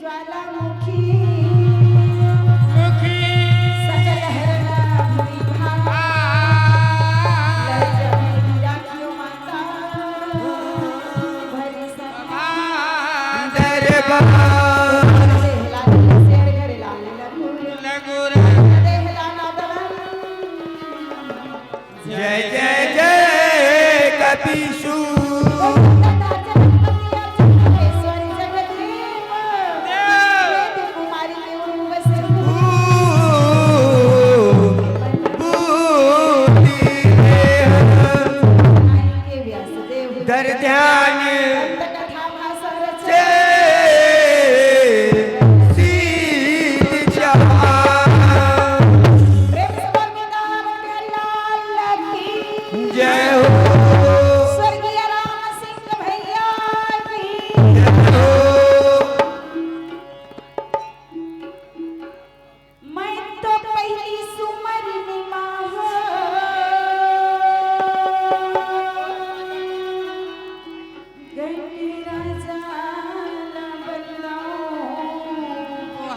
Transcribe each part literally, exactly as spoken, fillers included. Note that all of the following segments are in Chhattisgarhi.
ज्वालामुखी मुखी सकल हरना भूमि भाग। लहर जब गिरा कियो माता भरी सभा। दरबार। देहला दिल से अड़ घरे लाल लगुर। लगुर। देहला नादवन। जय जय जय कपीसू। दर ध्यान। प्रेम से बोल वृंदावन बिहारी लाल की जय हो। स्वर्गीय राम सिंह भैया की जय हो। मैं तो पहिली सुमर निमा हो, गंडीरा जाला बदलाओ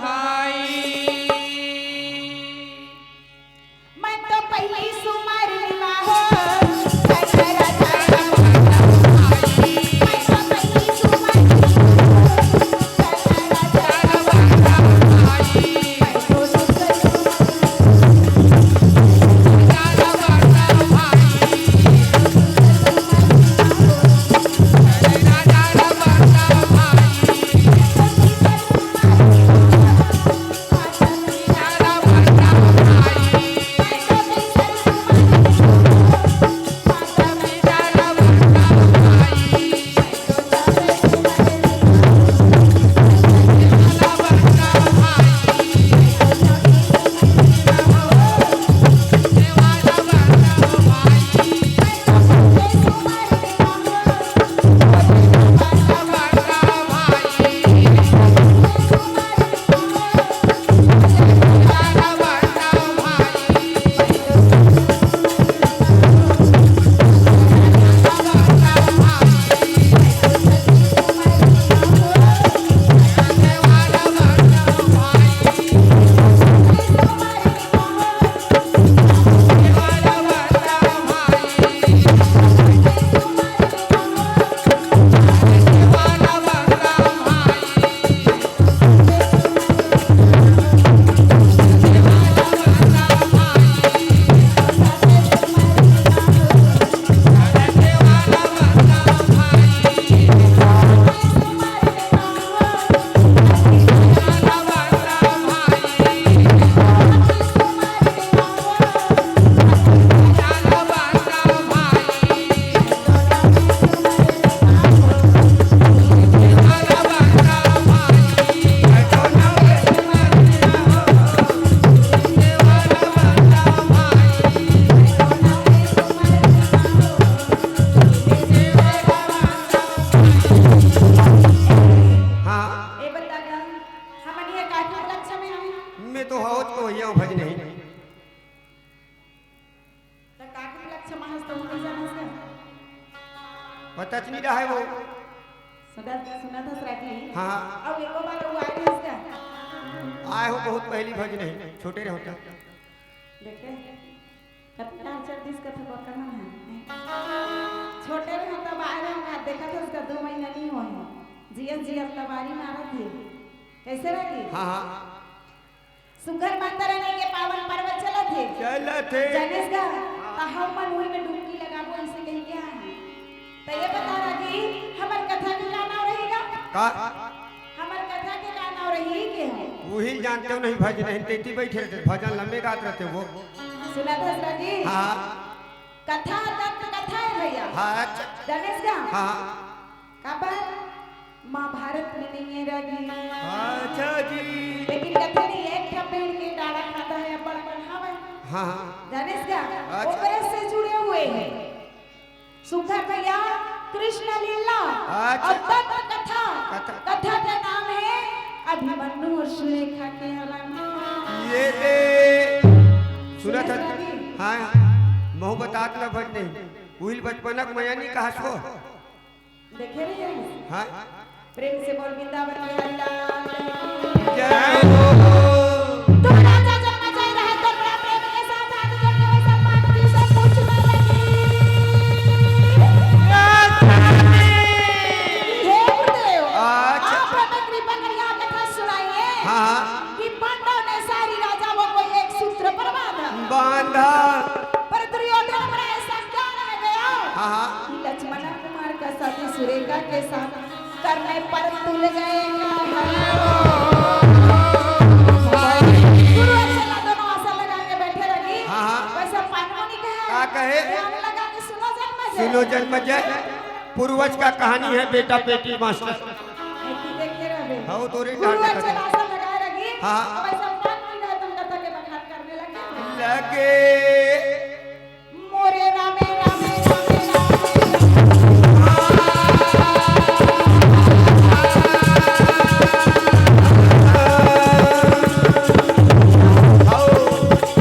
हाय। मैं तो पहिली सुमर निमा हो, गंडीरा जाला बदलाओ हाय। मैं तो पहिली सुमर निमा हो, गंडीरा जाला बदलाओ हाय। हाँ। ए बता गा, हमन ये काठा लक्ष्य में हन। मैं तो हवत को भैया भज नहीं। त काठा लक्ष्य में हस त उनके जानस का? पता च नहीं रहा है वो। सुना, सुना था सराठी। हाँ। अब एको बार वो आए थे इसका? आए हो बहुत पहली भज नहीं, छोटे रहो तब। देखे? कतना चल दिस कथे बकना है। छोटे रहे तब आए रहे ना, देखा था उसका दो महीना नहीं हुआ है। जिया जिया तबारी मारा थे। कैसे रही? हाँ, हाँ। सुघर माता रानी के पावन पर्व चलत हे। चलत हे। जानिस गा? त हमन उही में डुबकी लगाबो, ऐसे कही क्या है? त ये बता रागी, हमर कथा के का नाव रहेगा? का? हमर कथा के का नाव रही के है? उही जानते हो नहीं भज नहीं, तेती बैठे रहते, भजन लंबे गात रहते वो। सुना था रागी? हाँ। कथा दंत कथा है भैया। हाँ, अच्छा। जानिस गा? हाँ। काबर? महाभारत में नहीं है रागी। अच्छा जी। लेकिन कथे नहीं, एक ठा पेड़ के डाढ़ा खाता है, अब्बड़ अकन हवय। हाँ, हाँ। जानिस का? अच्छा। ओकरे से जुड़े हुए हैं। सुघर भैया, कृष्ण लीला अच्छा। और दंत कथा। कथा। कथा का नाम है अभिमन्यु और सुरेखा के हरण। ये दे। सुना था? सुना था? हाँ, हाँ। महू बतात न भज नहीं। उहिल बचपनक मया नहीं कहा सो। देखे रहे हैं? हाँ। प्रेम से बोल वृंदावन बिहारी लाल की। बढ़िया कथा सुनाइए हाँ, हाँ। कि पांडव ने सारी राजाओं को एक सूत्र पर बांधा। बांधा। पर दुर्योधन पर ऐसा क्या रह गया हाँ, हाँ। कि लक्ष्मण कुमार का साथी सुरेखा के साथ करने पर तुल गए। गुरु अच्छा ना दोनों आसन लगा के बैठे रही। हाँ, हाँ। वैसे पांडवों ने कहा, का कहे? ध्यान लगा के सुनो जन्म जय। सुनो जन्म जय। पूर्वज का कहानी है बेटा बेटी मास्टर। ऐसी देखे रहे। हाँ, वो तो रे गुरु डांटे अच्छा लगे। आसन लगा रही। हाँ। अब ऐसा पांच मिनट है तुम कथा के बखान करने लगे। लगे। मोरे रामे रामे रामे रामे।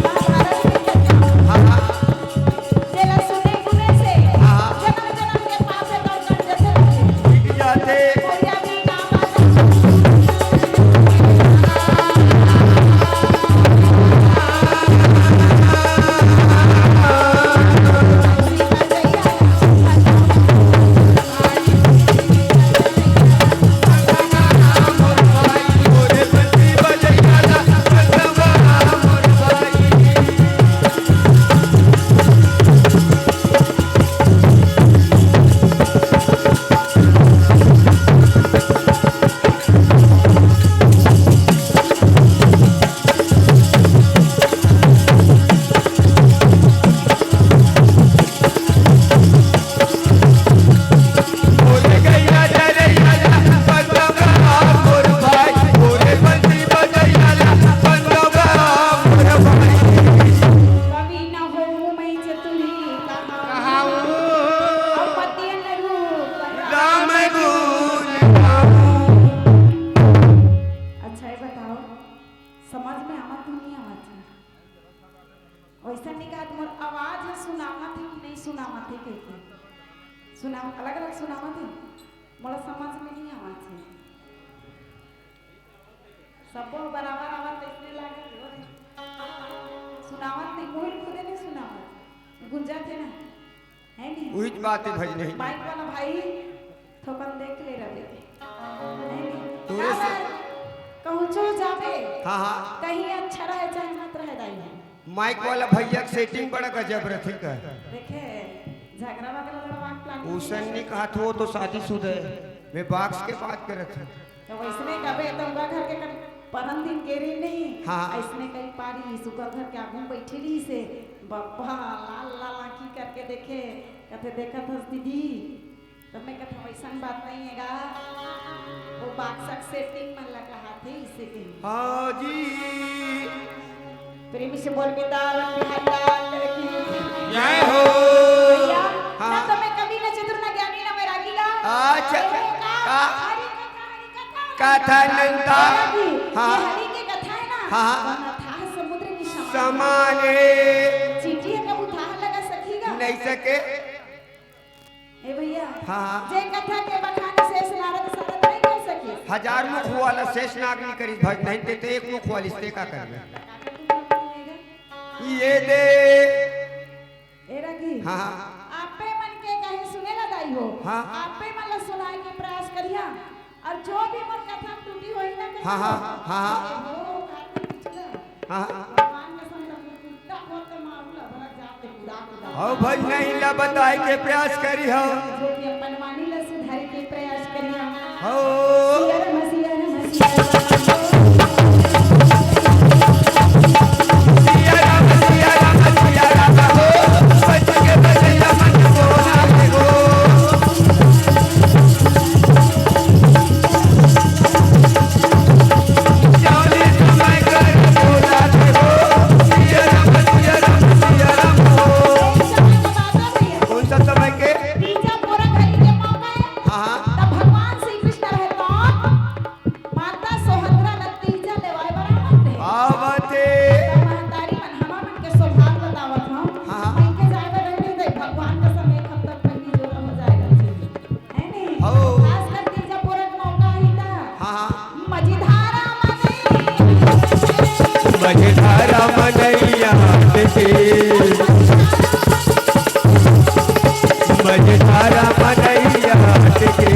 महाभारत के कथा। जेला सुने गुने से हाँ। जनम जनम के पाप हे तो कट जथे। मिट जाथे। कोरिया भी ना पाता। कवि न होहू मई चतुरी कहाहू। कहाहू। अउ पतियन रूप राम गुण गाहू। अच्छा, ये बताओ, समझ में आवत हे नहीं आवत हे? वैसा नहीं कहा, तुम्हार आवाज हे, सुनावत हे कि नहीं सुनावत हे, कहिके। सुनाव-, अलग-अलग सुनावत हे, मोला समझ में नहीं आवत हे। सबो बराबर आवत, अइसने लागत हे। सुनावत नहीं, मोहिल खुदे नहीं सुनावत, गुंजात हे ना, है नहीं? उहिच बात हे भाई, नहीं। माइक वाला भाई, थोकन देख ले रहे, है नहीं? तोरे से कहूँ चो जाबे, हाँ, हाँ। कहीं अच्छा रहे चाहे मत रहे दाई। माइक वाला भैया के setting बड़ा गजब रथे का। देखे, झगड़ा वगड़ा लड़वा के plan उसन नहीं कहा थो तो शादीशुदा हे। मैं बाक्स के बात करत हूँ। तो वैसने कबे तो उनका घर के कन परन दिन गेरी नहीं। हाँ। ऐसने कई पारी सुकर घर के आगू बैठी रही से बब्बा लाल लाल आँखी करके देखे, कथे, "देखत हस दीदी?" तब मैं कथा, "वैसन बात नहीं हे गा, वो बाक्सक setting मन ला कहा थे, इसे कही।" हाँ जी। प्रेम से बोल, वृंदावन बिहारी लाल की जय हो। भैया, हाँ। ना तो मैं कवि, ना चतुर, ना ज्ञानी, ना वैरागी ला। अच्छा। अरे का? का? हरि कथा, हरि कथा, हरि कथा कथा। अनंता। हरि की, हाँ। ये हरि के कथा हे ना, हाँ, हाँ। वह अथाह समुद्र के समान। समान हे। चींटी हे कभू थाह लगा सकी गा? नहीं सके। ए भैया, हाँ, हाँ। जे कथा के बखान शेष नारद सारद नहीं कर सके। हजार मुख वाला शेष नाग नहीं करी भाई, नहीं ते, ते एक मुख वाली से का करबे? ये दे। ए रघी, हाँ, हाँ। आपे मन के कहे सुने ला दाई हो, हाँ। आपे मन ला सुनाए के प्रयास करिहा। अउ जो भी मोर कथा म त्रुटि होही ना, हाँ, हाँ, हाँ, हाँ। वो खातिर पिछला। हाँ, हाँ। भगवान कसम, जब कुत्ता खोद के मारू ला, भरत जात के कुदा कुदा। हौ भाई, नहीं ला बताए के प्रयास करिहा। जो भी अपन वाणी ला सुधारे के प्रयास करिहा। हौ। सिया राम, सिया राम, सिया राम। सिया राम, सिया राम, सिया राम हो। बच के बजैया मन को ना हो। कौन सा समय के? तीजा पोरा घरी के मौका हे। हाँ, हाँ। तब भगवान श्री कृष्ण रहे तो माता सोहंधरा ल तीजा लेवाए बर आवत रहे। आवत हे। तब महतारी मन हमर मन के सौभाग्य बतावत हौं। हाँ, हाँ। मइके जाए बर रहे नहीं दे, भगवान का समय खत्म करनी जोर हो जाएगा जी। है नहीं? हो। खास कर तीजा पोरा के मौका ही था। हाँ, हाँ। मझधारा मनई। मझधारा मनैया के। मझधारा मनैया के।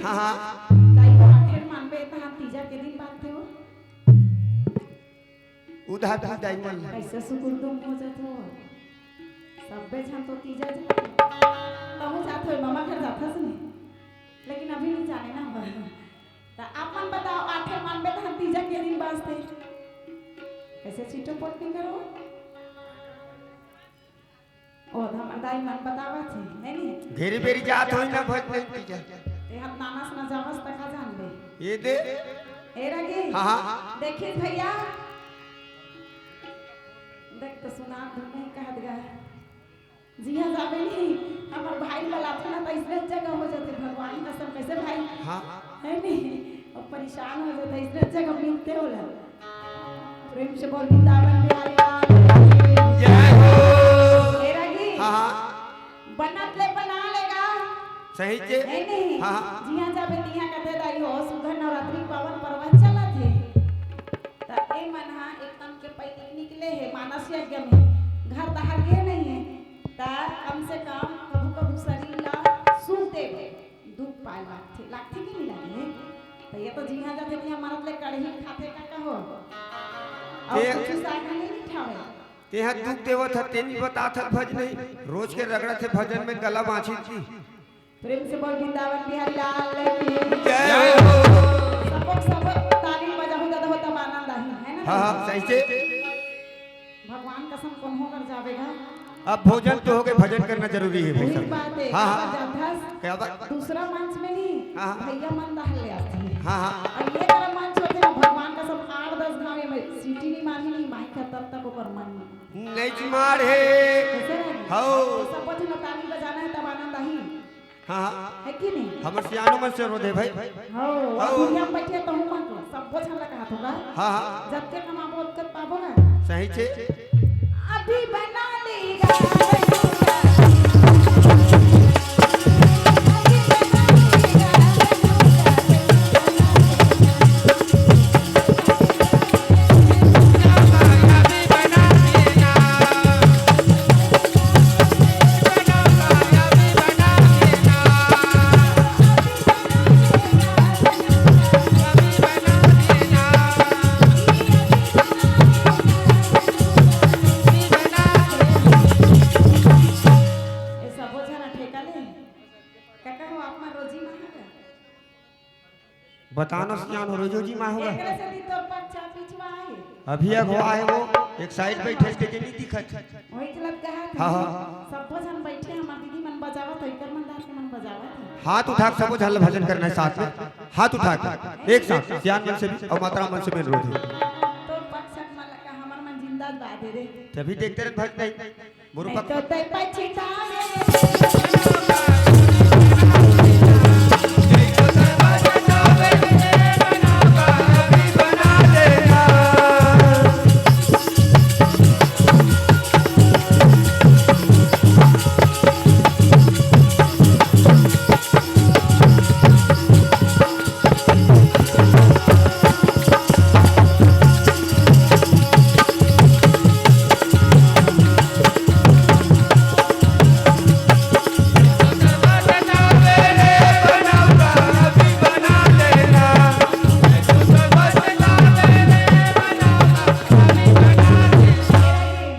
हाँ, हाँ। दाई हो, आठे मानबे, तहां तीजा के दिन बात थे हो। उधार भी दाई मन ला। कैसे सुकुर दुम हो जात हो? सब्बे झन तो तीजा जात हो। तहूं जात हो, मामा घर जात हस नहीं। लेकिन अभी नहीं जाने ना हो। त आप मन बताओ, आठे मानबे, तहां तीजा के दिन बात थे। कैसे छिटो पोट नहीं करो? ओ, त हमर दाई मन बतावत हे, है नी? घेरी बेरी जात होई ना भज नहीं तीजा। ते हम नानस न जावस त का जानबे? ये दे। ए रगी। हाँ, हाँ। देखिस भैया। देख त सुना, धुन नहीं कहत गा। जिहां जाबे नी, हमर भाई ला लाथन त इसने जगह हो जाथे, भगवान कसम, कैसे भाई? हाँ। है नी? अब परेशान हो जाथे, इसने जगह मिलते होला। प्रेम से बोल वृंदावन बिहारी लाल की। जय हो। हे रागी, हाँ, हाँ। बनत ले बना लेगा। सही चे। है नहीं? हाँ, हाँ। जिहां जाबे तिहां कथे दाई हो, सुघर नवरात्रि पावन पर्व चलत हे। त ए मन हा एकदम के पैदल निकले हे, मानस यज्ञ में। घर डहर गे नहीं हे। त कम से कम कभू कभू शरीर ला सुख देवे। दुख पाए लागथे, लागथे कि नहीं लागे? त ये तो जिहां जाथे तिहां मरत ले कड़ही खाथे का कहो? अउ ते कुछ साग नहीं ठावे। तेहा दुख देवत ह, ते नहीं बतात ह भज नहीं। रोज के रगड़त हे भजन में गला बांचित की। प्रेम से बोल वृंदावन बिहारी लाल की। जय हो। सबक सबक ताली बजाहू दादा हो तब आनंद आही, है ना? हाँ, हाँ, सही से। भगवान कसम कोन्हो कर जावेगा। अब भोजन तो हो गे, भजन करना जरूरी है भाई वही साहब। बात है, हाँ, हाँ। जाथस। क्या बात? दूसरा मंच में नहीं, हाँ, हाँ। भैया मन दहल ले आते हैं। हाँ, हाँ। और ये तरह मंच होते हैं, भगवान कसम आठ दस गाँव में सीटी नहीं मारी नहीं, माइक है तब तक ऊपर मन नहीं। नहीं मार है। कैसे रहेगा? हो। तो सबको झन ताली बजाना है तब आनंद आही। हाँ, हाँ। है कि नहीं? हमर सियानो मन से रो दे भाई। हो, हो। दुनिया में बैठे तो हूँ मन को, सबको झन लगा होगा। हाँ, हाँ। जब के कमाबो, ओतके पाबो ना। सही छे। अभी बना लेगा। ए सबो झन ठेका ले। काका हो, आप मन रोजी माँ हवे? बता न सियान हो, रोजी माँ होगा। एकरे से दी तोर पग छा पिछवा है। अभी अगवा है वो, एक साइड बैठे के नहीं दिखत। वही चलत कहा था। हाँ, हाँ। सबो झन बैठे, हमार दीदी मन बजावत हो, इकर मन दास के मन बजावत है। हाथ उठा के सबो झन ला भजन करना है साथ में। हाथ उठा के, एक साथ, सियान मन से भी और मात्रा मन से मिल रहे थे। तोर पग छा मन लगा, हमार मन जिंदा बात है रे। तभी देखते रहे भज नहीं। गुरु नहीं पक्ष। तो तय पछतावे।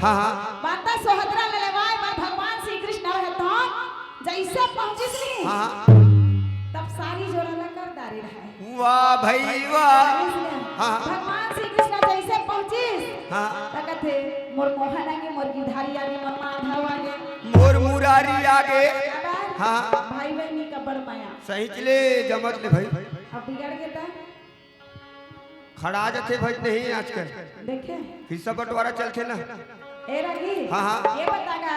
हाँ, हाँ। माता सोहदरा ले लेवाए बर भगवान श्री कृष्ण रहे तो जैसे पहुंचिस नी, हाँ, हाँ। तब सारी जोड़ा ला कर डारे रहे। वाह भाई वाह। हाँ, हाँ। भगवान श्री कृष्ण जैसे पहुंचिस, हाँ। त कथे, "मोर मोहन आगे, मोर गिरधारी आगे, मोर माधव आगे। मोर मुरारी आगे।" हाँ। भाई बहनी का बड़ माया। सही चले जमत ले भाई। अब बिगड़ गे त? खड़ा जथे भज नहीं आजकल। देखे? हिस्सा बंटवारा चलथे ना। ए रागी, हाँ, हाँ। ये बतागा,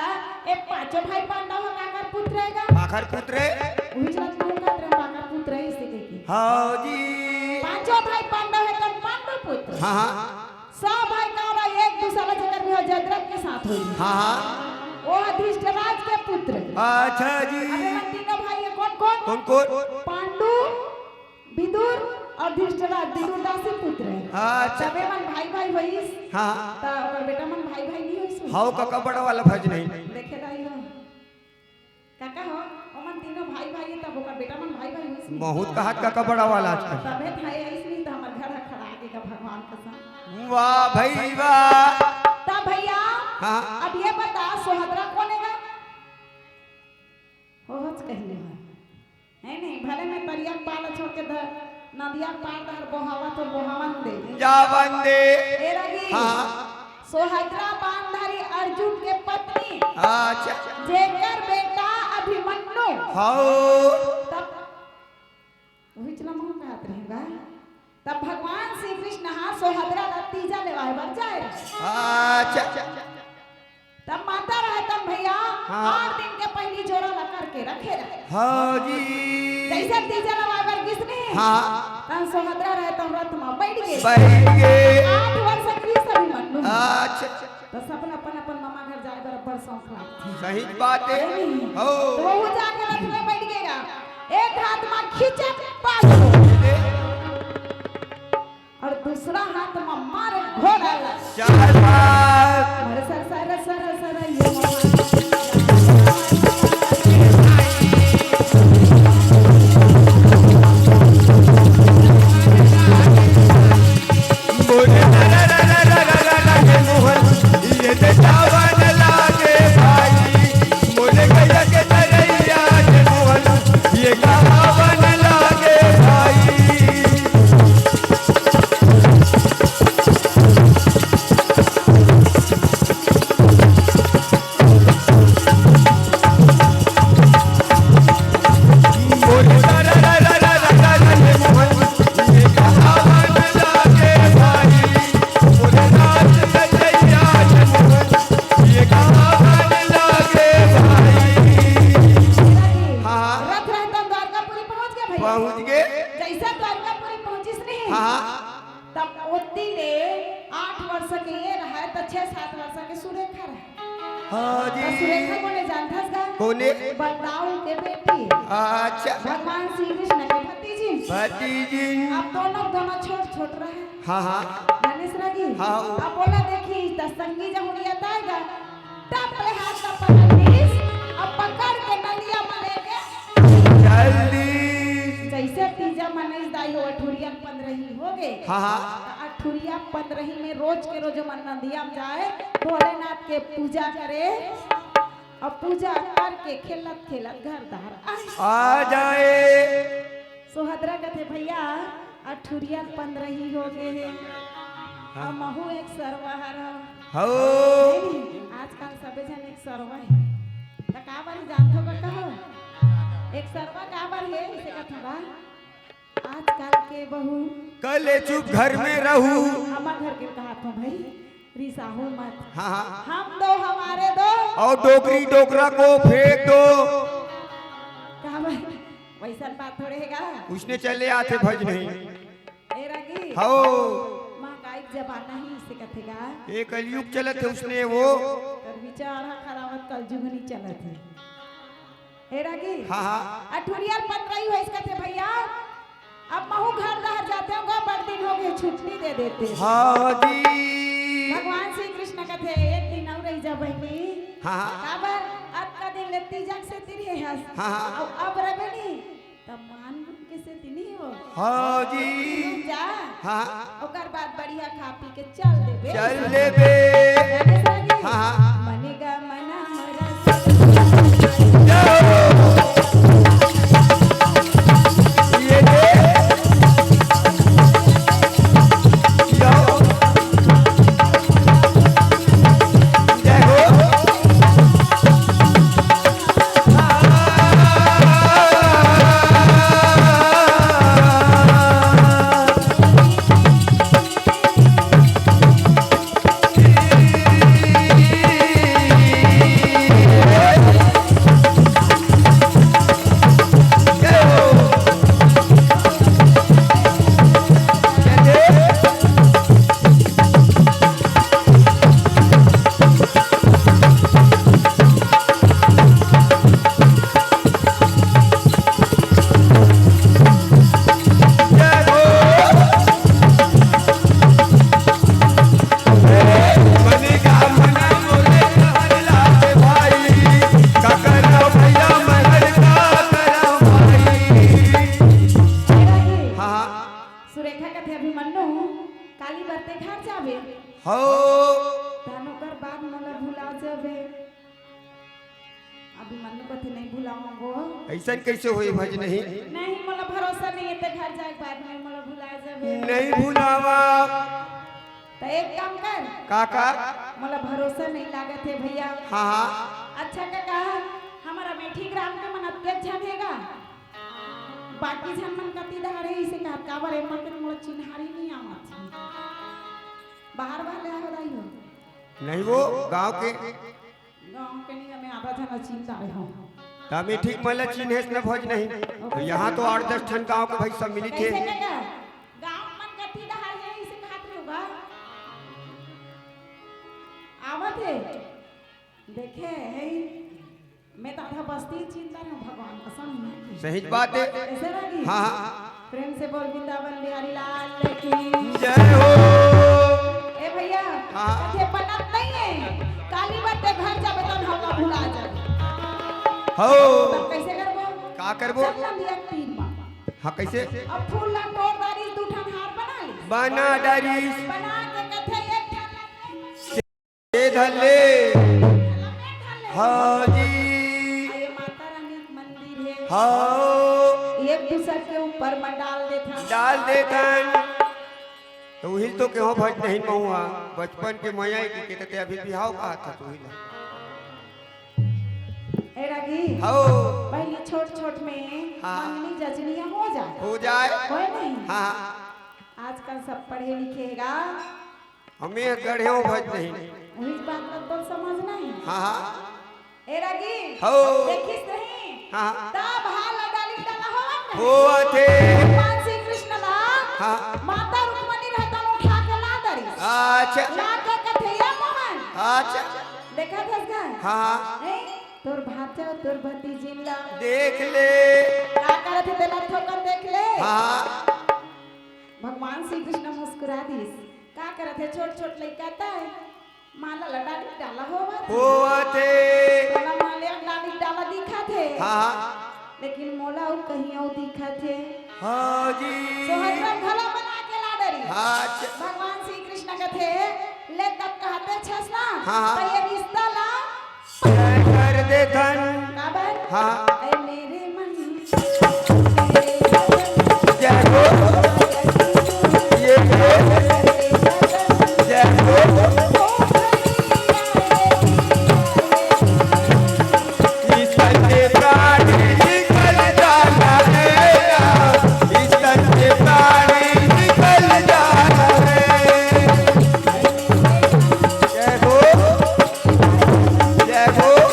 ए पांचों भाई पांडव ह काकर पुत्र रहेगा? काकर पुत्र है? उही चलत कहूं का तेरे काकर पुत्र है इसे कह के। हाँ जी। पांचों भाई पांडव है तो पांडु पुत्र। हाँ, हाँ। सब भाई का रहा एक दूसरा जेकर भी हो जयद्रथ के साथ होई। हाँ, हाँ। वो है धृष्टराज के पुत्र। अच्छा जी। अबे मन तीनों भाई है कौन कौन? कौन कौन? पांडु, विदुर और धृतराष्ट्र, विदुरदास ही पुत्र है। अच्छा। तबे मन भाई भाई होइस। हाँ। त ओकर बेटा मन भाई भाई नहीं होइस। हाउ काका बड़ा वाला भज नहीं। देखे दाई हो। काका हो, ओ हमन तीनों भाई भाई, तब ओकर बेटा मन भाई भाई होइस नहीं। बहुत कहात का कपड़ा वाला आजकल। तबे था, ऐस नहीं तो हमर घर ह खड़ा के का भगवान कसम। वाह भाई वाह। तब भैया, हाँ। अब ये बता, सोहदरा कोन हे गा? ओहच कहिए है। नहीं, नहीं, भले मैं तरिया के पार छोड़ के धर, नदिया के पार धर, बोहावा तो बोहावन दे। जावन दे। ए रगी। हाँ। सोहदरा बांधरी अर्जुन के पत्नी। अच्छा। जेकर बेटा अभिमन्यु। हाँ। तब वही चला मोहन का हाथ रहेगा। तब भगवान श्री कृष्ण हा सोहदरा ला तीजा लेवाए बर जाए रहे। अच्छा। तब माता रहतन भैया, हाँ। आठ दिन के पहली जोरा ला करके रखे रहे। हाँ जी। जैसे तीजा लेवाए बर गिस नहीं, हाँ। तन सोहदरा रहतन रथ में बैठ गए। बैठ गए। आठ वर्ष के सभी मन्नू। अच्छा। तो सबन अपन अपन मामा घर जाए बर बड़ शौक रखथे। सही बात है। नहीं। हो। तो वो जाके रथ में बैठ गएगा। एक हाथ में खींचे पाछू। और दूसरा हाथ में मारे घोड़ा ला। शाबाश। मारे सर, सर, सर, सर, ये मामा। बोले रा रा रा रा रा रा रा रा रे मोहन, ये देखावन लागे भाई। बोले गया के तरैया रे मोहन, ये कहावन लागे भाई। हाँ। रथ रहता द्वारकापुरी पहुंच गया भैया। पहुंच गए। जैसा द्वारकापुरी पहुंचिस नहीं। हाँ। तब ओती ले आठ वर्ष के ये रहे, त छह सात वर्ष के सुरेखा रहे। हाँ जी। त सुरेखा कोने जानथस गा? कोने? बलदाऊ के बेटी। अच्छा। भगवान श्री कृष्ण के भतीजी। भतीजी। अब दोनों, दोनों छोट छोट रहे। हाँ, हाँ। गणेश रगी। हाँ। अब बोला देखी, त संगी जब उड़िया ताएगा, टप ले हाथ ला पकड़ लीस, अब पकड़ के नंदिया में लेके चल दी। जैसे तीजा मनई दाई हो, अठुरिया पंद्रही हो गए। हाँ, हाँ। त अठुरिया पंद्रही में रोज के रोज मन नंदिया में जाए, भोलेनाथ के पूजा करे, और पूजा करके खेलत खेलत घर दार आए। आ जाए। सोहदरा कथे, "भैया, अठुरिया पंद्रही हो गए हे, हाँ। हमहू एक सरवा हरव।" हो। नहीं, आजकल सबे झन एक सरवा हे। त का बार जानथो का कहो? एक सरवा का बार हे, इसे कथो बा। आजकल के बहू। कले चुप घर में रहू। हमर घर के कहाथो भाई। रिसाहू मत। हाँ, हाँ। हम दो, हमारे दो। और डोकरी डोकरा को फेंक दो। का भाई? वैसन बात थोड़े हे गा। उसने चले आथे भज नहीं। ए रागी। हो। महंगाई के जमाना ही इसे कथे गा। ये कलयुग चलत हे उसने वो। कर विचार हा खरावत कलजुग नहीं चलत हे। हे रागी। हाँ, हाँ। अठुरिया पंद्रही होइस कथे भैया, अब महू घर डहर जाते हो, बड़ दिन हो गए, छुट्टी दे देते। हाँ जी। भगवान श्री कृष्ण कथे, "एक दिन और रह जा बहिनी।" हाँ, हाँ। काबर अतका दिन ले तीजक से तिरी हस। हाँ, हाँ। अब, अब रहे नहीं, तब मान के से तिनी हो। हाँ जी। जा। हाँ। ओकर बाद बढ़िया खा पी के चल देबे। चल देबे। जाने से लगी? हाँ, हाँ। मने गा मना मरा। ये दे। यो। जय हो। हो। तहन ओकर बाद मोला भुला जाबे। अभिमन्यु कथे, "नहीं भुलावंव वो।" अइसन कइसे होही भज नहीं? नहीं, मोला भरोसा नहीं हे, ते घर जाए के बाद में मोला भुला जाबे। नहीं भुलावंव। त एक काम कर। का, का? मोला भरोसा नहीं लागत हे भैया। हाँ, हाँ। अच्छा कका, हमर अमेठी ग्राम के मन अतके झन हे गा। बाकी झन मन कति डहर हे, इसे कहत काबर एमा के मोला चिन्हारी नहीं आवत हे। बाहर वाले आए हो दाई हो? नहीं वो, गाँव के। गाँव के नहीं, हमें आधा झन चिन्ह डारे हो। त अमेठी के मन ला चिन्हेस न भज नहीं। तो यहाँ तो आठ दस ठन गाँव के भाई सब मिलित हे। कइसे कका? गाँव मन कति डहर हे, इसे कहत रहे हो गा। आवत हे। देखे हे, मैं तो आधा बस्ती चिन्हत रहेंव भगवान कसम नहीं। सही बात हे। कइसे लगी? हाँ, हाँ। प्रेम से बोल वृंदावन बिहारी लाल की। जय हो। ए भैया, हाँ। कथे बनत नहीं हे। काली बात ते घर जाबे त हमला भुला जाबे। हो। तब कइसे करबो? का करबो? चल ना दिया तीन बार। हाँ, कइसे? अब फूल ला तोड़ डारिस, दू ठन हार बना लिस। बना डारिस। बना के कथे एक ठन दे धर ले। हाँ जी। आ ये माता रानी के मंदिर हे। हाँ। एक दूसर के ऊपर में डाल देथन। डाल देथन। त उहिल तो केहो भज नहीं महुआ। बचपन के मया के, के ते अभी बिहाव कहत हस उहिल। ए रागी। हो। पहली छोट छोट में हाँ। मंगनी जचनिया हो जाए। हो जाए। होय नहीं? हाँ। आजकल सब पढ़े लिखे हे गा। हमें गढ़ेव भज नहीं। वही बात ला तो समझना हे। हाँ, हाँ। ए रागी, हो। देखिस नहीं? हाँ। तब हाल डाली डाला होवत नहीं। होवत हे। भगवान श्री कृष्ण ला हाँ। माता रुक्मणी रहतन उठा के ला डारिस। अच्छा। ला के कथे, "ए मोहन।" अच्छा। देखत हस का? हाँ। नहीं? तोर भांचा, तोर भतीजिन ला। देख ले। का करत हे तेला थोकन देख ले। हाँ। भगवान श्री कृष्ण मुस्कुरा दिस। का करत हे छोट छोट लइका तय? माला ला डाली डाला होवत हे। होवत हे। तोला माला डाली डाला दिखत हे। हाँ। लेकिन मोला अउ कहीं अउ दिखत हे। हाँ जी। सोहतरम घला बना के ला डरी। हाँ, च- भगवान श्री कृष्ण कथे, "ले तब कहते छस ना, हाँ। त ये रिश्ता ला" तय कर देथन। काबर? हाँ। ऐ मेरे मन जय हो। ये जय हो। जय हो। इस तन से प्राण निकल जाना है, इस तन से प्राण निकल जाना है। जय हो। जय हो।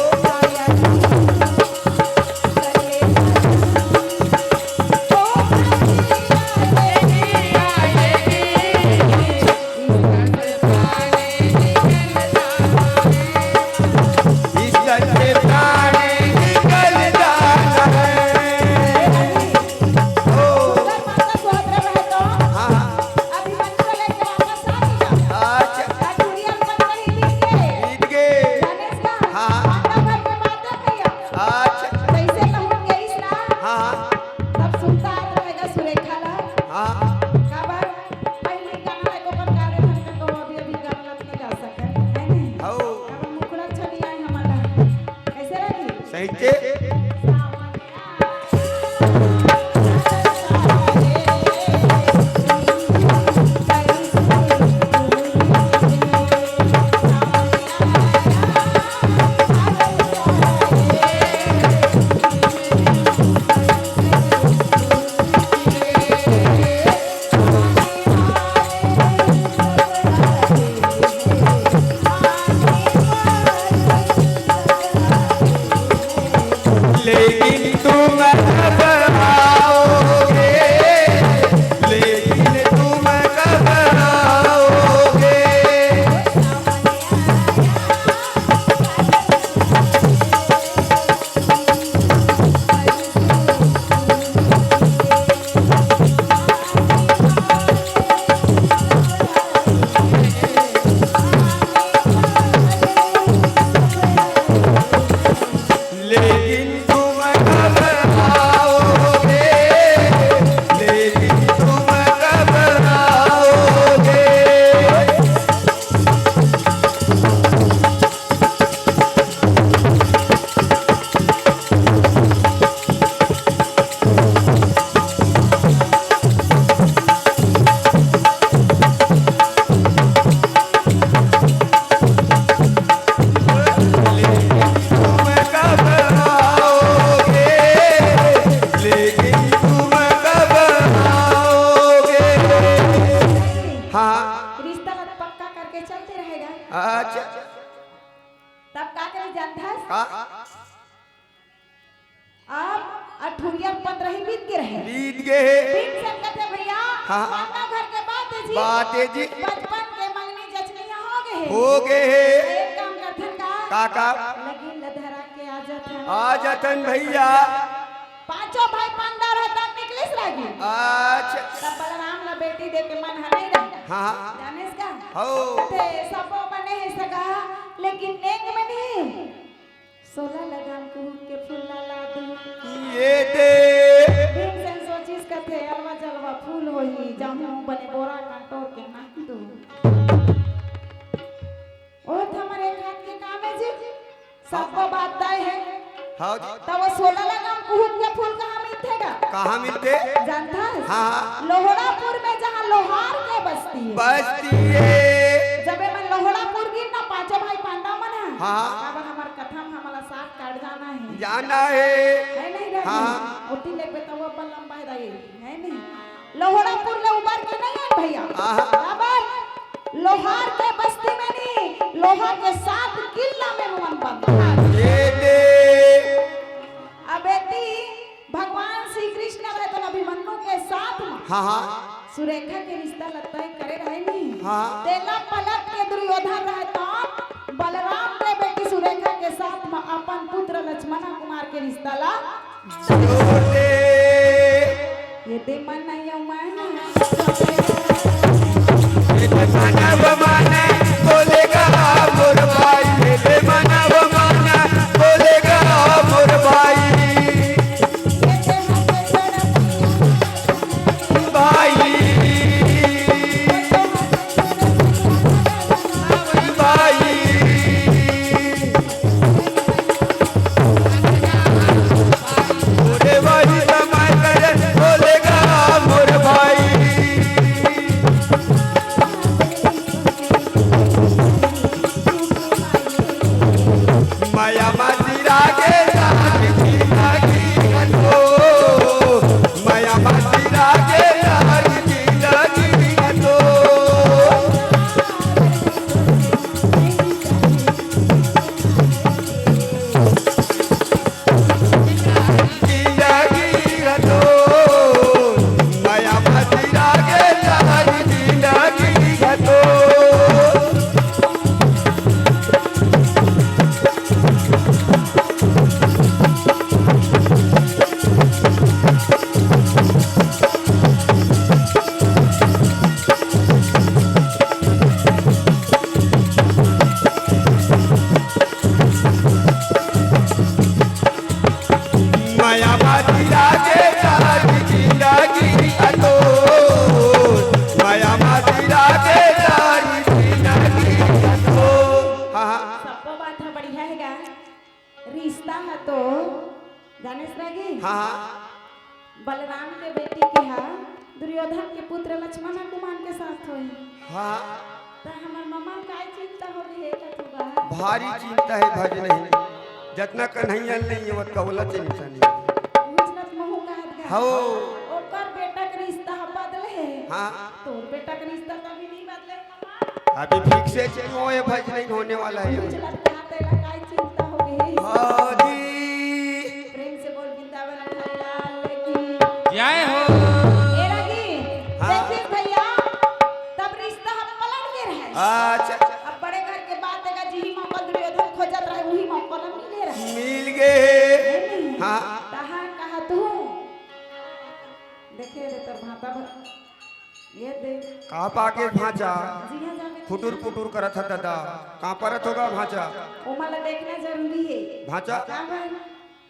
इस तन से प्राण निकल जाना है। ओ। सुंदर माता सुभद्रा रहे तो हाँ, हाँ। अभिमन्यु को लेके वापस आ गया। अच्छा। अठुरिया मन कहीं बीत गए। बीत गए। जानेस का? हाँ। माता भर के बात है भैया। अच्छा। जैसे कहूँ गईस ना। हाँ, हाँ। तब सुनता आता रहेगा सुरेखा ला। हाँ। काबर? पहले गाना है, ओकर गा देथन, त अभी, अभी गाना ला नहीं गा सकत, है नहीं? हौ। अब मुखड़ा छनी आए हमारा। कैसे रही? सही चे। तब का करे जानथस? का? अब अठुरिया पंद्रह ही बीत गे रहे। बीत गे हे। भीमसेन कथे, "भैया, हाँ। पांडव घर के बात हे जी। बात हे जी। बचपन के मंगनी जचनिया हो गे हे। हो गे हे। एक काम करथन का? का, का? लगिन ल धरा के आ जाथन।" आ जाथन भैया। पांचों भाई पांडव रहता निकलिस रागी। अच्छा। तब बलराम ला बेटी दे के मन ह नहीं रहे। हाँ। जानेस का? हो। कथे, "सबो बने हे सगा, लेकिन नेंग में नहीं।" सोला लगाम कुहुक के फूल ला ला दू। ये दे। भीमसेन सोचिस कथे, "अलवा जलवा फूल होही, जाहूं बने बोरा कांटोर के नाम दू।" ओ त हमर एक हाथ के काम हे जी, सबको बात तय हे। हाँ जी। त वो सोला लगाम कुहुक के फूल कहाँ मिलथे गा? कहाँ मिलथे? जानथस? हाँ, हाँ। लोहड़ापुर में, जहाँ लोहार के बस्ती हे। बस्ती हे। जब एमन लोहड़ापुर गिन ना पांचों भाई पांडव मन ह, हाँ। काबर हमर कथा में हमला साथ काट जाना हे। जाना हे। हे नहीं रघु? हाँ। ओती ले पे तब अपन लंबा हे दाई, हे नहीं? लोहड़ापुर ले उबर के नहीं हे भैया। हाँ। काबर? लोहार के बस्ती में नहीं, लोहा के साथ किला में मन बंधा। ये दे। अब एती भगवान श्री कृष्ण रहे तो अभिमन्यु के साथ में हाँ, हाँ। सुरेखा के रिश्ता ला तय करे रहे नहीं। हाँ। तेला पलट के दुर्योधन रहे तो बलराम के बेटी सुरेखा के साथ में अपन पुत्र लक्ष्मण कुमार के रिश्ता ला जोड़ दे। ये दे मन नहीं मन। ये दे मन वो मन बोलेगा मोर भाई, ये दे मन वो मन बोलेगा मोर भाई। भाई, भाई, मोरे भाई समय करे बोलेगा मोर भाई। माया माती रागे जान जिंदगी हतो। माया माती रागे जान जिंदगी हतो। जिंदगी हतो। माया माती रागे जान जिंदगी हतो। माया माती रागे जान जिंदगी हतो। माया माती रागे जान जिंदगी हतो। हाँ, हाँ। सबको बात ह बढ़िया हे गा। रिश्ता ह तो जानेस रागी? हाँ, हाँ। बलराम के बेटी के हा दुर्योधन के पुत्र लक्ष्मण कुमार के साथ होई। हाँ। त हमर ममा ल काय चिंता हो गे हे कथू बा? भारी चिंता हे भज नहीं, जतना कन्हैया ल नहीं हे, ओतका ओला चिंता नहीं। उजनत महू कहत गा। हौ। ओकर बेटा के रिश्ता ह बदले हे। हाँ। तोर बेटा के रिश्ता कभी नहीं बदले। अभी fix हे, चेंज होए, भज नहीं होने वाला हे। उजलत कहा तेला काय चिंता हो गे हे? हाँ जी। प्रेम से बोल वृंदावन बिहारी लाल की। जय हो। ए रागी, हाँ। देखिस भैया, तब रिश्ता ह पलट गे रहे। अच्छा। अब बड़े घर के बात हे गा, जिही मौका दुर्योधन खोजत रहे, उही मौका ला मिले रहे। मिल गे। हे नहीं? हाँ। तहां कहा तू? देखे रे तोर भांचा बर। ये देख। का पाके भांचा? जिहां जाके खुटुर पुटुर करत ह दादा। का परत होगा भांचा? ओमा ला देखना जरूरी हे। भांचा? का बर?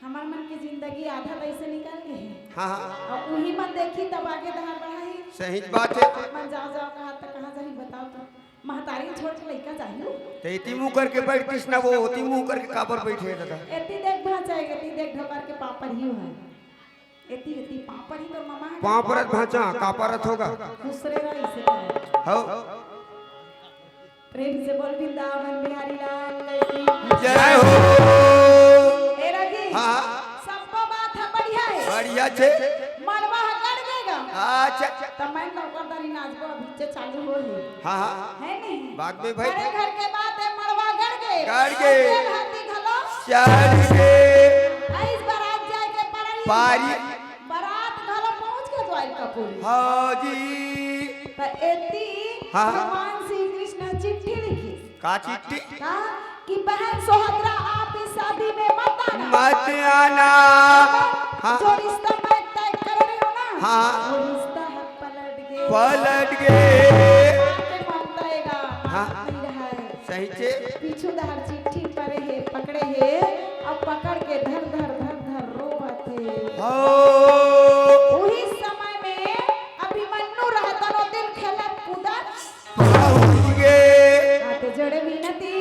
हमर मन के जिंदगी आधा त अइसे निकल गे हे। हाँ, हाँ। अउ उही मन देखही तब आगे डहर बढ़ाही। सही बात हे। आप मन जाव जाव कहा त कहां जाही बताव तो? महतारी छोड़ के लइका जाही? त एती मुंह करके बइठतिस ना, वो ओती मुंह करके काबर बइठे हे दादा? एती देख भांचा, एती देख ढोकर के पांव परही हे। एती, एती, पांव परही तोर ममा ह। पांव परत भांचा, का परत होगा? दूसरे रा इसे करे। हौ। प्रेम से बोल वृंदावन बिहारी लाल की। जय हो। ए रागी, हाँ। सबको बात ह बढ़िया हे। बढ़िया छे। मड़वा ह गड़ गेगा। अच्छा। त मैं नौकरदारी नाचबो अभी से चालू होही। हाँ, हाँ। हे नहीं? बाद में भाई। बड़े घर के बात हे, मड़वा गड़ गे। अउ तेल हल्दी घलो चढ़ गे। अइस बरात जाए के पारी। पारी। बरात घलो पहुंच के द्वारिकापुरी। हाँ जी। त एती हाँ। भगवान श्री कृष्ण चिट्ठी लिखिस। का चिट्ठी? का? कि बहन सोहदरा आप इस शादी में मत आना। मत आना। हाँ। जो रिश्ता मैं तय करे रहे हो ना, हाँ। वो रिश्ता ह पलट गे। पलट गे। आके ममता एगा, हाँ। मानती रहे। सही चे। पीछू डहर चिट्ठी परे हे, पकड़े हे, अउ पकड़ के धर धर धर धर रोवत हे। हो। उही समय में अभिमन्यु रहतन ओ दिन खेलत कूदत पहुंच गे। हाथ जोड़ विनती।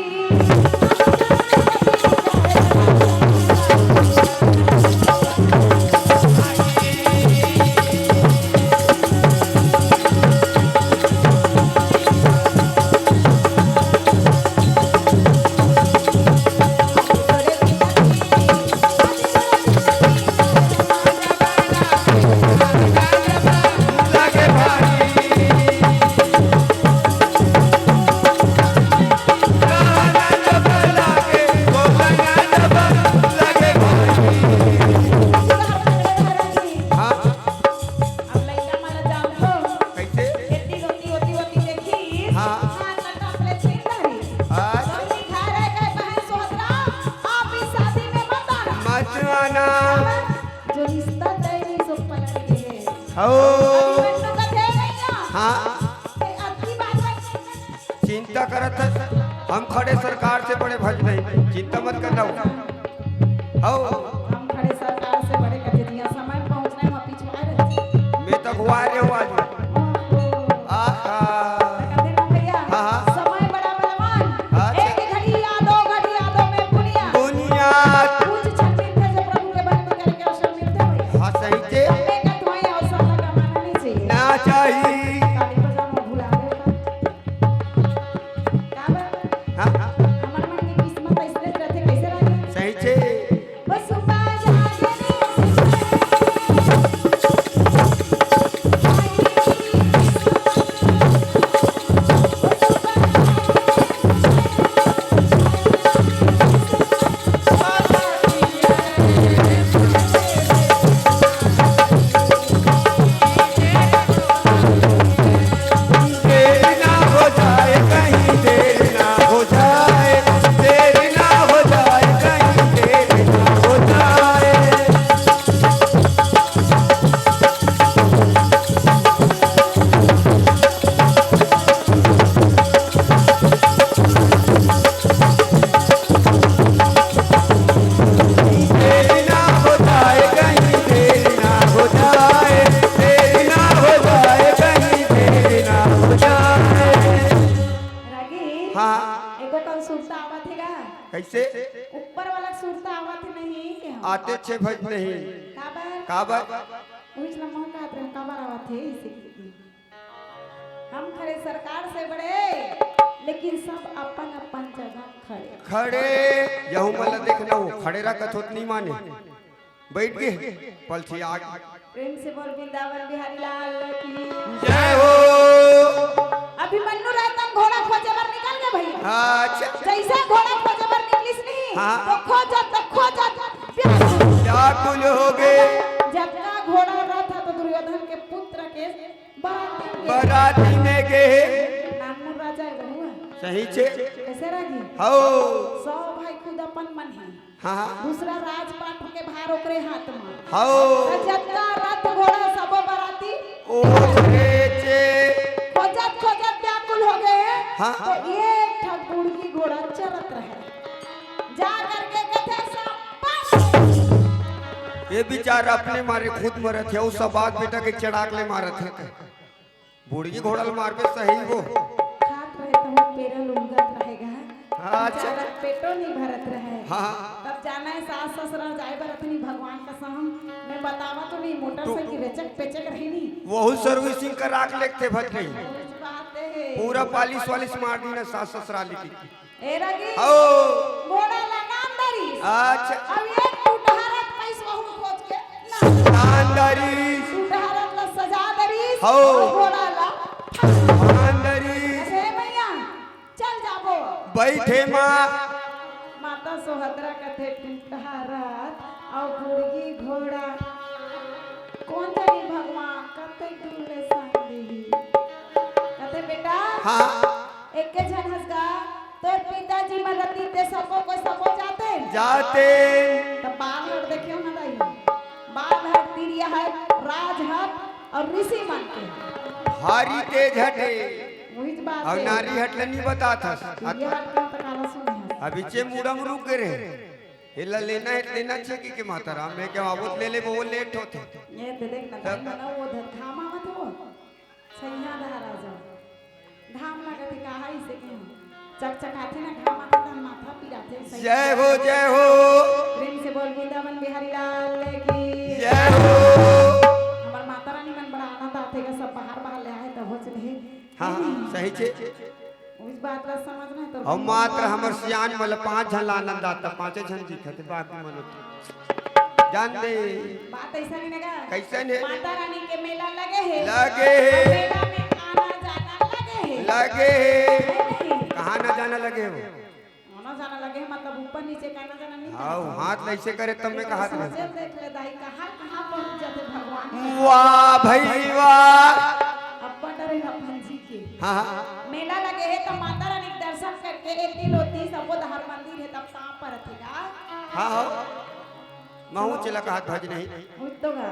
हाँ। अब लइका मन ला जानथो। कइसे? एती गोती, ओती ओती देखिस। हाँ। हाँ, त टप ले छीन धरिस। अच्छा। कहूं घर आए गए बहन सोहदरा, आप इस शादी में मत आना। मत आना। जो रिश्ता तय रहिस, सो पलट गे। हो। अभिमन्यु कथे भैया। हाँ। ए, अतकी बात बन चिंता करत हस, हम खड़े सरकार से बड़े भज नहीं, चिंता मत करना हो। हौ। हम खड़े सरकार से बड़े कथे जिया समय पहुंचना है, वहाँ पिछुआ रहे। मैं तो हुआ रहे हूँ आज। ओहो। आहा। तो कहते ना भैया, हाँ, हाँ। समय बड़ा बलवान। अच्छा। एक घड़ी यादो, घड़ी यादो में पुनिया। पुनिया। कुछ क्षण मिलते जो प्रभु के भक्ति करके अवसर मिलते भैया। हाँ, सही चे। तब मैं कहता हूँ, ये अवसर ना गंवाना नहीं चाहिए। ना चाहिए। ताली बजाना भुला गए। का बा? हाँ, हाँ। हमर मन के किस्मत अइसने रथे, कइसे रहे? सही छे। बस सुबह जागे रे। देर ना हो जाए, कहीं देर ना हो जाए, देर ना हो जाए, कहीं देर ना हो जाए। देर ना हो जाए, कहीं देर ना हो जाए, देर ना हो जाए, कहीं देर ना हो जाए। रागी, हाँ। एको ठन सुरता आवत हे गा? कइसे? ऊपर वाला सुरता आवत हे नहीं के हम? आते छे भज नहीं। काबर? काबर? उहिच ल मोह कहत रहे, काबर आवत हे, इसे। हम खड़े सरकार से बड़े, लेकिन सब अपन अपन जगह खड़े। खड़े, यहू मन ला देखना हो, खड़े रह कथोत नहीं माने। बैठ गे, पलथी आग। प्रेम से बोल वृंदावन बिहारी लाल की। जय हो। अभिमन्यु रहतन घोड़ा खोजे बर निकल गे भैया। अच्छा। जइसे घोड़ा खोजे बर निकलिस नहीं, हाँ। तो खोजत, तो खोजत, व्याकुल। व्याकुल हो गे। जतका घोड़ा रहत तो दुर्योधन के पुत्र के बराती में। बराती में गे। नानमुन राजा हे बबुआ। सही छे। कइसे रागी? हौ। सौ भाई खुद अपन मन हे। हाँ, हाँ। दूसरा राजपाट के भार ओकरे हाथ में। हौ। त जतका रथ घोड़ा सबो बराती। ओकरे छे। खोजत खोजत व्याकुल हो गे। हाँ। तो एक ठक बुड़गी घोड़ा चलत रहे। जा करके कथे सब बस। ये बेचारा अपने मारे खुद मरत हे, अउ सब बाग बेटा के चढ़ाक ले मारत हे। बुड़गी घोड़ा ल मारबे सही वो। खात रहे त वो पेरा ल उलगत रहेगा। हाँ, अच्छा। बेचारा पेटो नहीं भरत रहे। हाँ। तब जाना है सास ससुरा जाए बर अतनी भगवान कसम। मैं बतावा तो नहीं, मोटरसाइकिल रेचक पेचक रही नहीं। वहू servicing करा के लेगथे भटकई। कुछ बात है। पूरा पालिश वालिश मार दी ना सास ससुरा लेके। ए रगी। हौ। घोड़ा ला नान धरिस। अच्छा। अब एक टुटहरत पैस वहू खोज के नान। नान धरिस। टुटहरत ला सजा धरिस। हौ। अउ घोड़ा ला नान धरिस। अरे मैया, चल जाबो। बैठे माँ। सोहदरा कथे टूटहा रथ अउ बुड़गी घोड़ा। कोन जानी भगवान कते दूर ले संग दिही। कथे बेटा, हाँ। एके झन हस गा, तोर पिताजी मन रतिन ते सबो कोई सबो जाते। जाते। त बाल हर देखियो ना दाई। बाल हर तिरिया है, राज हर अउ ऋषि मन के। भारी तेज हटे। उहीच बात अउ हे। नारी हट ले नी बतात हस। ये बात के तो काला सुने हस। अभी चे मुड़म रुक गे रहे। एला लेना हे, लेना चाहिए कि, कि माता राम, मैं क्या आवत ले ले, वो लेट होथे। ये दे देख ना, तब ताई मना वो धर घामा मत हो। सैया धारा जा। घाम लागत हे, कहा इसे के हम। चकचकाथे ना, घाम आथे त माथा पिराथे, सैया। जय हो, जय हो। प्रेम से बोल वृंदावन बिहारी लाल की। जय हो। हमर माता रानी मन बड़ा आनंद आथे गा, सब बाहर बाहर ले आए त होच रहे। हाँ, हाँ, सही छे। उस बात ला समझना है तो अउ मात्र हमर सियान मन ल पांच झन ला आनंद आता, पांचे झन दिखत हे, बाकी मन तो जान दे। बात ऐसा नहीं लगा। कैसन हे? माता रानी के मेला लगे हे। लगे हे। मेला में आना जाना लगे हे। लगे हे। है नहीं? कहाँ ना जाना लगे हो? आना जाना लगे हे, मतलब ऊपर नीचे का आना जाना नहीं हाँ, करता। हाथ ऐसे करे तब मैं कहा था। सोचे देख ले दाई, कहाँ, कहाँ पहुँच जाते भगवान। वाह भाई वाह। अब्बा डरे अपन जी के। हाँ, हाँ। मेला लगे हे त माता रानी के दर्शन करके एक दिन होती सबो दहार मंदिर हे तब पाँव परत हे का। हाँ, हाँ। महू चला कहा ध्वज नहीं। उठ तो गा।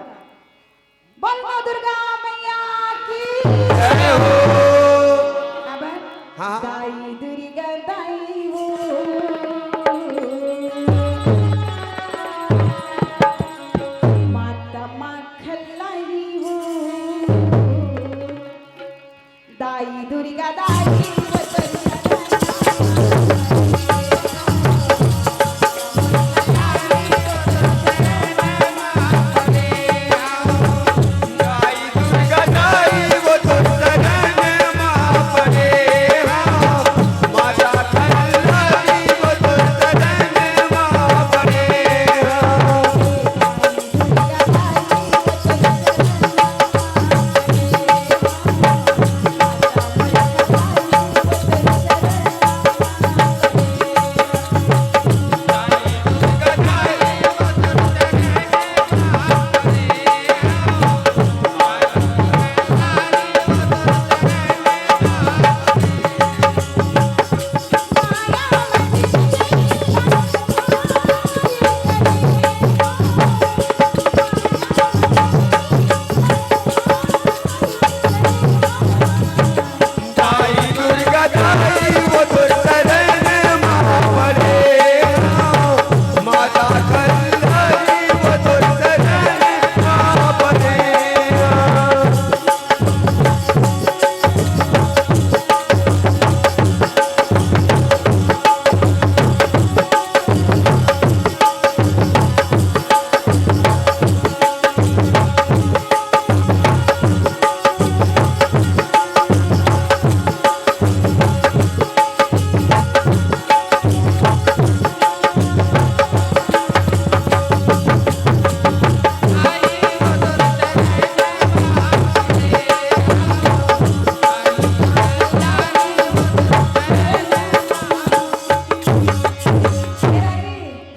बोल माँ दुर्गा मैया की। जय हो। अब हाँ। दाई दुर्गा दाई वो। माता माँ खल्लाई वो। दाई दुर्गा दाई वो दुर्गा दाई।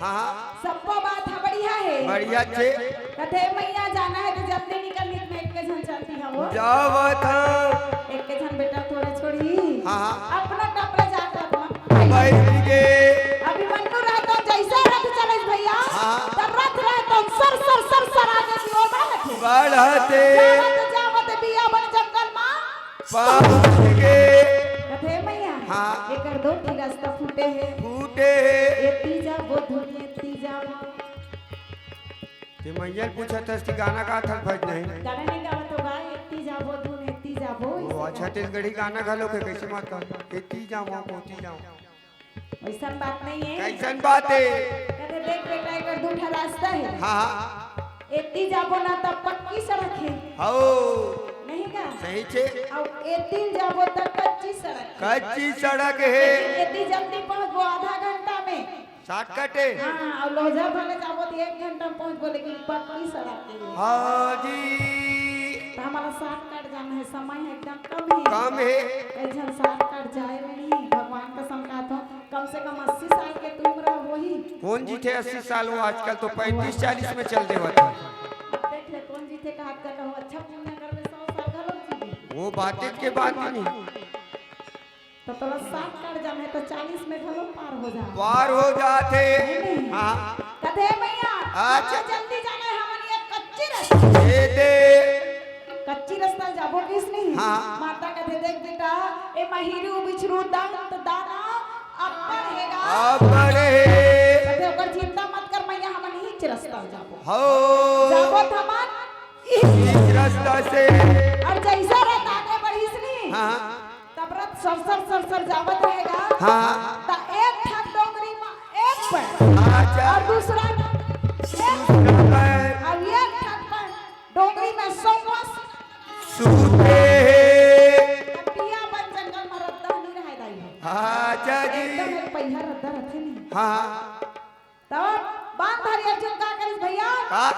हाँ, हाँ। सब्बो बात ह बढ़िया हे। बढ़िया छे। कथे मैया जाना हे त जल्दी निकल, नित में एक झन चलती हवो। जावत हँव। एक झन बेटा तोरे छोड़ी। हाँ, हाँ। अपना टपरा जात हवो। बैठ गे। अभिमन्यु रहतो जैसे रथ चले भैया। हाँ। त रथ रहतो सर सर सर सर आगे की ओर बढ़त हे। बढ़त हे। जावत जावत बिया बन जंगल मा पहुँच गे। कथे मैया, हाँ। एकर दो ठी रास्ता फूटे हे। फूटे हे। एती जाबो धुन, एती जाबो। ते मैया ल पूछत हस कि गाना गात हस भज नहीं। गाना नहीं गावत हो गा, एती जाबो धुन, एती जाबो, ओ, ऐसे अच्छा, गावत। छत्तीसगढ़ी गाना घलो के कैसे मत कर? एती जाबो, ओती जाबो। वैसन बात नहीं है। कैसन बात है? कहते, "देख बेटा, एकर दू ठा रास्ता है। हाँ, हाँ। एती जाबो ना, तब पक्की सड़क है।" हौ। नहीं का? सही छे। अउ एती जाबो, तब कच्ची सड़क है। कच्ची सड़क है। लेकिन एती जल्दी पहुँचबो, आधा घंटा में। Shortcut है। हाँ, अउ लोहझर भले जाबो, तो एक घंटा में पहुँचबो, लेकिन पक्की सड़क है। हाँ जी। तो हमारा shortcut जाना है, समय है एकदम कम है। कम है। कई झन shortcut जाए में नहीं, भगवान कसम कहत हों। कम से कम अस्सी साल के तो उम्र होही। कोन जीथे अस्सी साल, वो आजकल तो पैंतीस चालीस में चल देवत हे। अब देख ले, कोन जीथे, कहा का कहूँ, अच्छा पुण्य करबे, सौ साल घलो जीबे। वो बात के बात नहीं। तो तोला साठ काट जामे तो चालीस में घलो पार हो जाथे। पार हो जाथे। नहीं, नहीं। हाँ। कथे, "भैया, अच्छा। आज जल्दी जाना है, हमन ये कच्ची रस्ता।" ये दे। कच्ची रस्ता जाबो किस नहीं? हाँ। माता कथे, "देख बेटा, ए महिरू बिछरू दंत दाना अब्बड़ हेगा।" अब्बड़ हे। कथे, "ओकर चिंता मत कर मैया, हमन इहीच रस्ता जाबो।" हो। जाबो त हमन इहीच रस्ता से। और जैसा रथ आगे बढ़िस नहीं, हाँ। तब रथ सरसर सरसर जावत रहेगा। हाँ। त एक ठन डोंगरी म एक पैर। अच्छा। और दूसरा एक दूसरा पैर। और एक ठन पैर डोंगरी में सौ वर्ष सूते हे। कटिया बन जंगल में रद्दा नहीं रहे दाई हो। अच्छा जी। एकदम एक पहिया रद्दा रथे नहीं। हाँ। तब बांधारी अर्जुन का करिस भैया? का?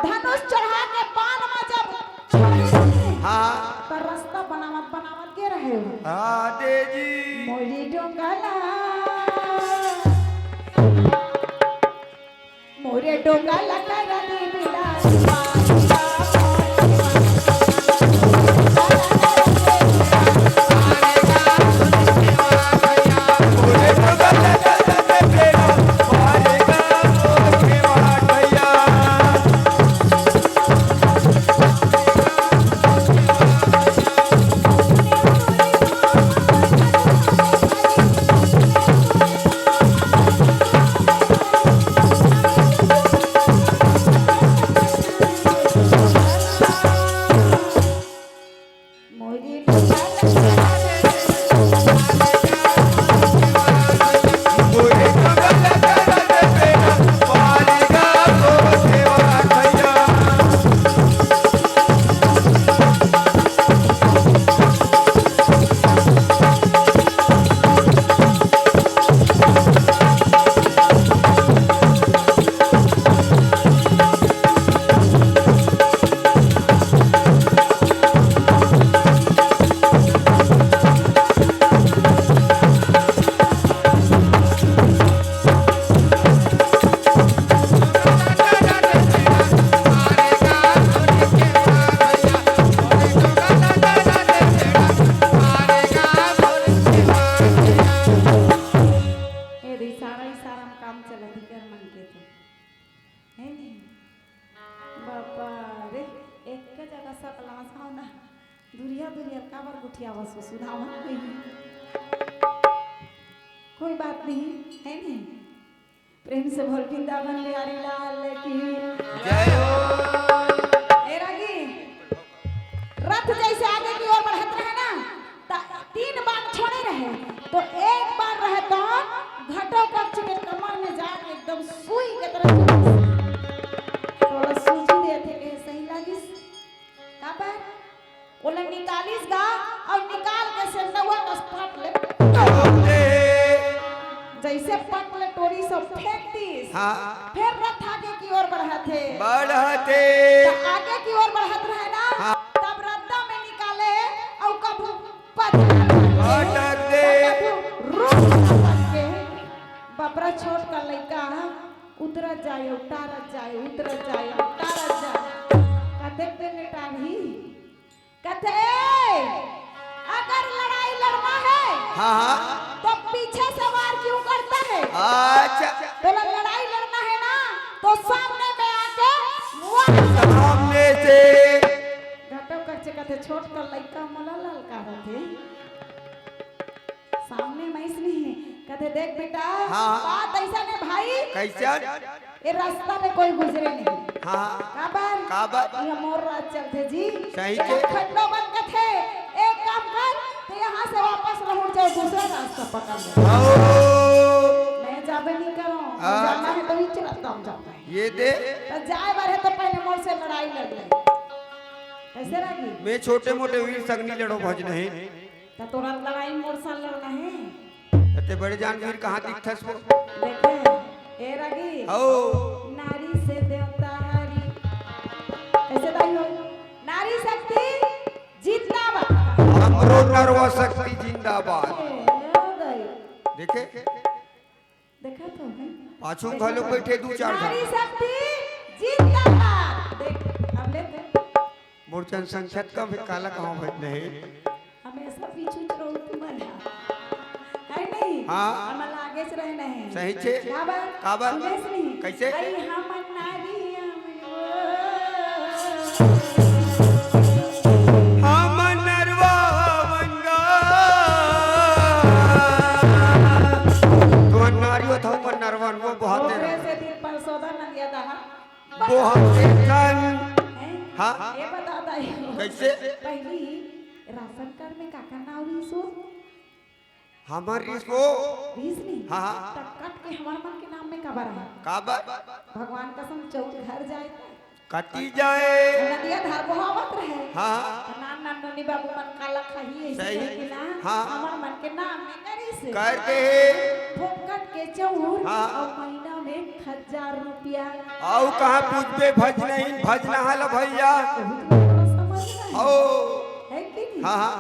धनुष चढ़ा के बाण म जब छोड़िस, हाँ। त रस्ता बनावत बनावत के रहे हो। हाँ, दे जी। मोरी डोंगला, मोरे डोंगला कर दे बिलास। ए दे, इशारा, इशारा में काम चलत हे, कर मन के तो। है नहीं? बापा रे, एक जगह सकलास हो ना, दुरिया दुरिया काबर गुठियावस हो, सुनावा नहीं। कोई बात नहीं, है नहीं? प्रेम से बोल वृंदावन बिहारी लाल की जय हो। ए रागी, रथ जैसे आगे की ओर बढ़त रहे ना, त तीन बाण छोड़े रहे, तो एक बाण रहे तो घटोत्कच के कमर में जाके एकदम सुई के तरह चुभे। थोड़ा सूजी देथे के सही लागिस। काबर? ओला निकालिस गा अउ निकाल के सेंदवा कस पट ले। जैसे पट ले टोरी सब फेंक दिस। हाँ। फिर रथ आगे की ओर बढ़त हे। बढ़त हे। त आगे की ओर बढ़त रहे ना, हाँ। तब रद्दा में निकाले अउ कभू पटक दे। पटक दे। कभू रूप बन के बबरा छोट का लइका उतरत जाए, उतारत जाए, उतरत जाए, उतारत जाए। कतेक दिन ले टारही? कथे, "ए, अगर लड़ाई लड़ना है, हाँ, हाँ। तो पीछे से वार क्यों करता है?" अच्छा। बोला, "लड़ाई लड़ना है ना, तो सामने में आके वार।" सामने से। घटोत्कच कथे, "छोट कर लइका मोला ललकारत हे।" सामने में इसने कथे, "देख बेटा, हाँ। बात ऐसा नहीं भाई।" कैसा? ए रस्ता में कोई गुजरे नहीं। हाँ। काबर? काबर? ये मोर राज चलथे जी। सही के। खंडो बन के थे, एक काम कर, तो यहाँ से वापस लहुट जाओ, दूसरा रास्ता पकड़ ले। आओ। मैं जाबे नहीं करो, अच्छा। जाना है तो इच रस्ता में जाना है। ये दे। तो जाए बार है तो पहले मोर से लड़ाई लड़ ले। कैसे रागी? मैं छोटे मोटे वीर संग नी लड़ो भज नहीं। त तोला लड़ाई मोर साथ लड़ना हे? त ते बड़े जान वीर कहाँ दिखथस वो? देखे, ए रागी, हौ। नारी से देवता हारी। कैसे दाई हो? नारी शक्ति जिंदाबाद। हमरो नरवा शक्ति जिंदाबाद। ए, ओ दाई। देखे? अछू घलो बैठे दू चार झन। नारी शक्ति जिंदाबाद। देख, अब ले दे। मोर जनसंख्या कम हे, काला कहूं भज नहीं। हमेशा पीछू रहो तुमन। है नहीं? हाँ। हमन आगे से रहना है। सही छे। काबर? काबर? सुनेस नहीं? कैसे? अई हमन नारी, हमन हमन नरवा वंगा। तुमन नारी हो, तो हमन नरवा, वो बहुत ओकरे से दिन परसोदा नंदिया दहा। बहुत ठन। हैं? हाँ। ये बता दाई। कैसे? पहली राशन कार्ड में काकर नाव रहिस हो? हमर रहिस हो। रहिस नहीं? हाँ, हाँ। त कट के हमर मन के नाम में काबर है? काबर? भगवान कसम चौथ घर जाए त। कती जाए? नदिया धार बोहावत रहे। हाँ। त नान नान नोनी बाबू मन काला खाही ऐसे सही। कह के ना। हाँ। हमर मन के नाम में करिस। कर दे। फोकट के चौर हाँ। और महीना में एक हजार रुपया। अउ कहाँ पूछबे भज नहीं, भज नहा ल भैया। बहुत बड़ा समझ नहीं। ओ। है कि नहीं? हाँ, हाँ।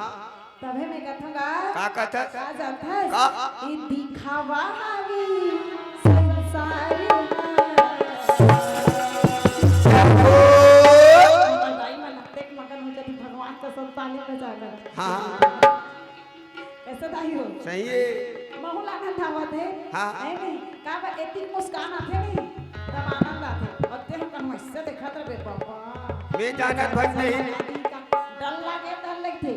तभे मैं कथंव गा। का कथस? का जानथस? का? ई दिखावा हावी संसार हा। ओ। दाई मन अतेक मगन हो जाती भगवान का संतानी में जाकर। हाँ, हाँ। कैसे दाई हो? सही है। महू ल आनंद आवत हे। हाँ। है नहीं? का बा, एतिक मुस्कान आथे नहीं, तब आनंद आथे। अउ ते हम कहूँ, "ऐसे देखत रहे बाबा।" मैं जानत भज नहीं। डर लागे, डर लगथे।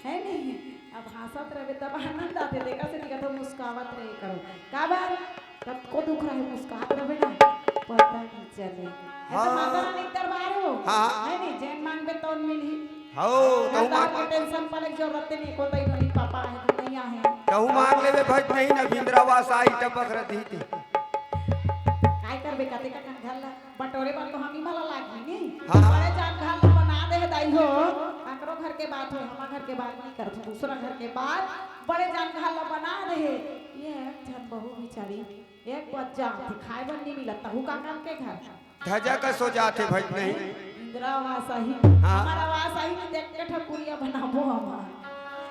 है नहीं? अब हंसत रहे, तब आनंद आथे। देखा से दिखा तो मुस्कावत रहे करो। का बा? कतको दुख रहे, मुस्कात रहे ना, पता नहीं चले। ऐसे हाँ। माता रानी के दरबार हो। हाँ। है नहीं? जैन मांगबे तौन मिलही। हौ, तहु सरदार मांग। के टेंशन पाले के जरूरत नहीं, को तई नोनी पापा आहे, दुनिया है। तहु मांग लेबे भज नहीं न, भिंदरावास आई टपक रही थी। काय करबे, कते का घर ला बटोरे बर तो हम ही मला लागी नी। हाँ। बड़े जान घर ला बना दे दाई हो, काकरो घर के बात हो, हमार घर के बात नहीं करत, दूसरा घर के बात। बड़े जान घर ला बना दे। ये एक झन बहू बिचारी एक बज जाथे, खाए बर नहीं मिलत, तहु का काम के घर। धजा कस हो जाथे भज नहीं। इंदिरा आवास आही। हाँ। हमार आवास आही, नहीं देख के ठकुरिया बनाबो हमार।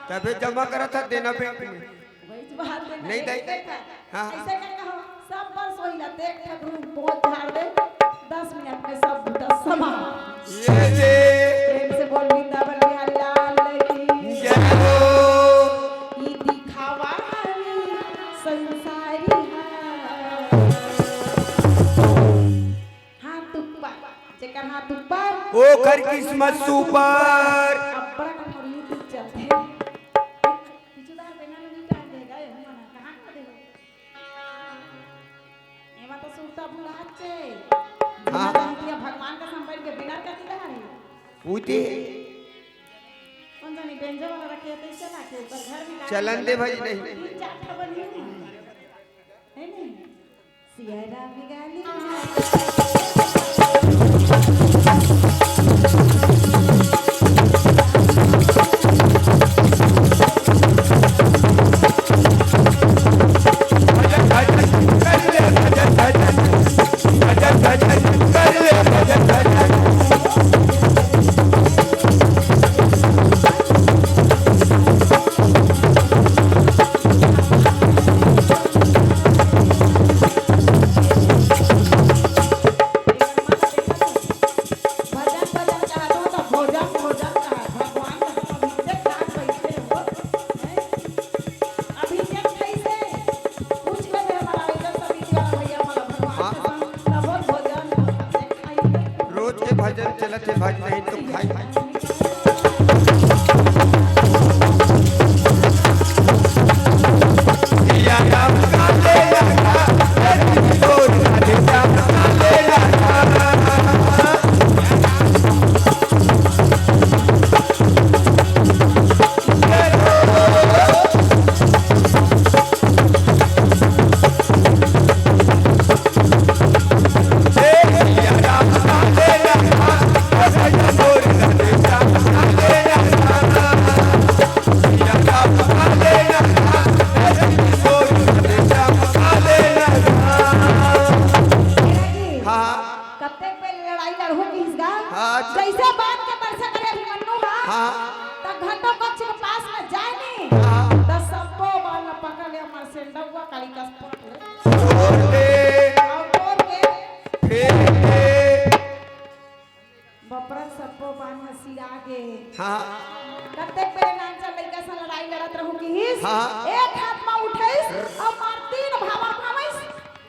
तभे जमा करत ह देना बैंक में। वही बात है ना, नहीं एक दई। देख है। हाँ। ऐसे का कहो, सब बस वही ला देख ठकुर पोंछ झाड़ दे, दस मिनट में सब बुता समा। ये जे। प्रेम से बोल वृंदावन बिहारी लाल की। जय हो। ई दिखावा हावी संसारी हा। हाथ ऊपर, जेकर हाथ ऊपर। ओकर किस्मत सुपर। अब्बड़ अकन मोर YouTube चलथे। पिछुदार बेना लगी टांग देगा, ये मना कहाँ कर दे? एमा तो सुरता भुलाचे। हाँ। बिना जान किया भगवान का संबल के बिना कति दहाड़ी। पूती। कौन जानी बेंजो वाला रखे तो इसे ना के, पर घर में चलन दे भाई नहीं। तीन चार ठा बनी है। है नहीं? सिया राम गाली। भजन, भजन कहा तो, तो भोजन, भोजन कहा। भगवान का हम अभिषेक खात बैठे हो, हैं? अभिषेक कैसे? पूछ ले मेरे हमारा आयोजन समिति वाला भैया, हमारा भगवान हाँ। कसम, तब भोजन, भोजन खाई। रोज के भजन चलत हे, भज नहीं तो खाई। हाँ। कतेक बेर लड़ाई लड़हू किहिस गा? हाँ। जैसे बांध के बरसा करे अभिमन्यु हा, हाँ। त घटोत्कच के पास में जाए नी, हाँ। त सब्बो बाल ल पकड़ ले, हमर सेंडौआ काली कस पकड़ ले। छोड़ दे। हाँ। कतेक बेर नानचन लइका सन लड़ाई लड़त रहू किहिस। हाँ। एक हाथ म उठइस अउ मार तीन भावर भावइस।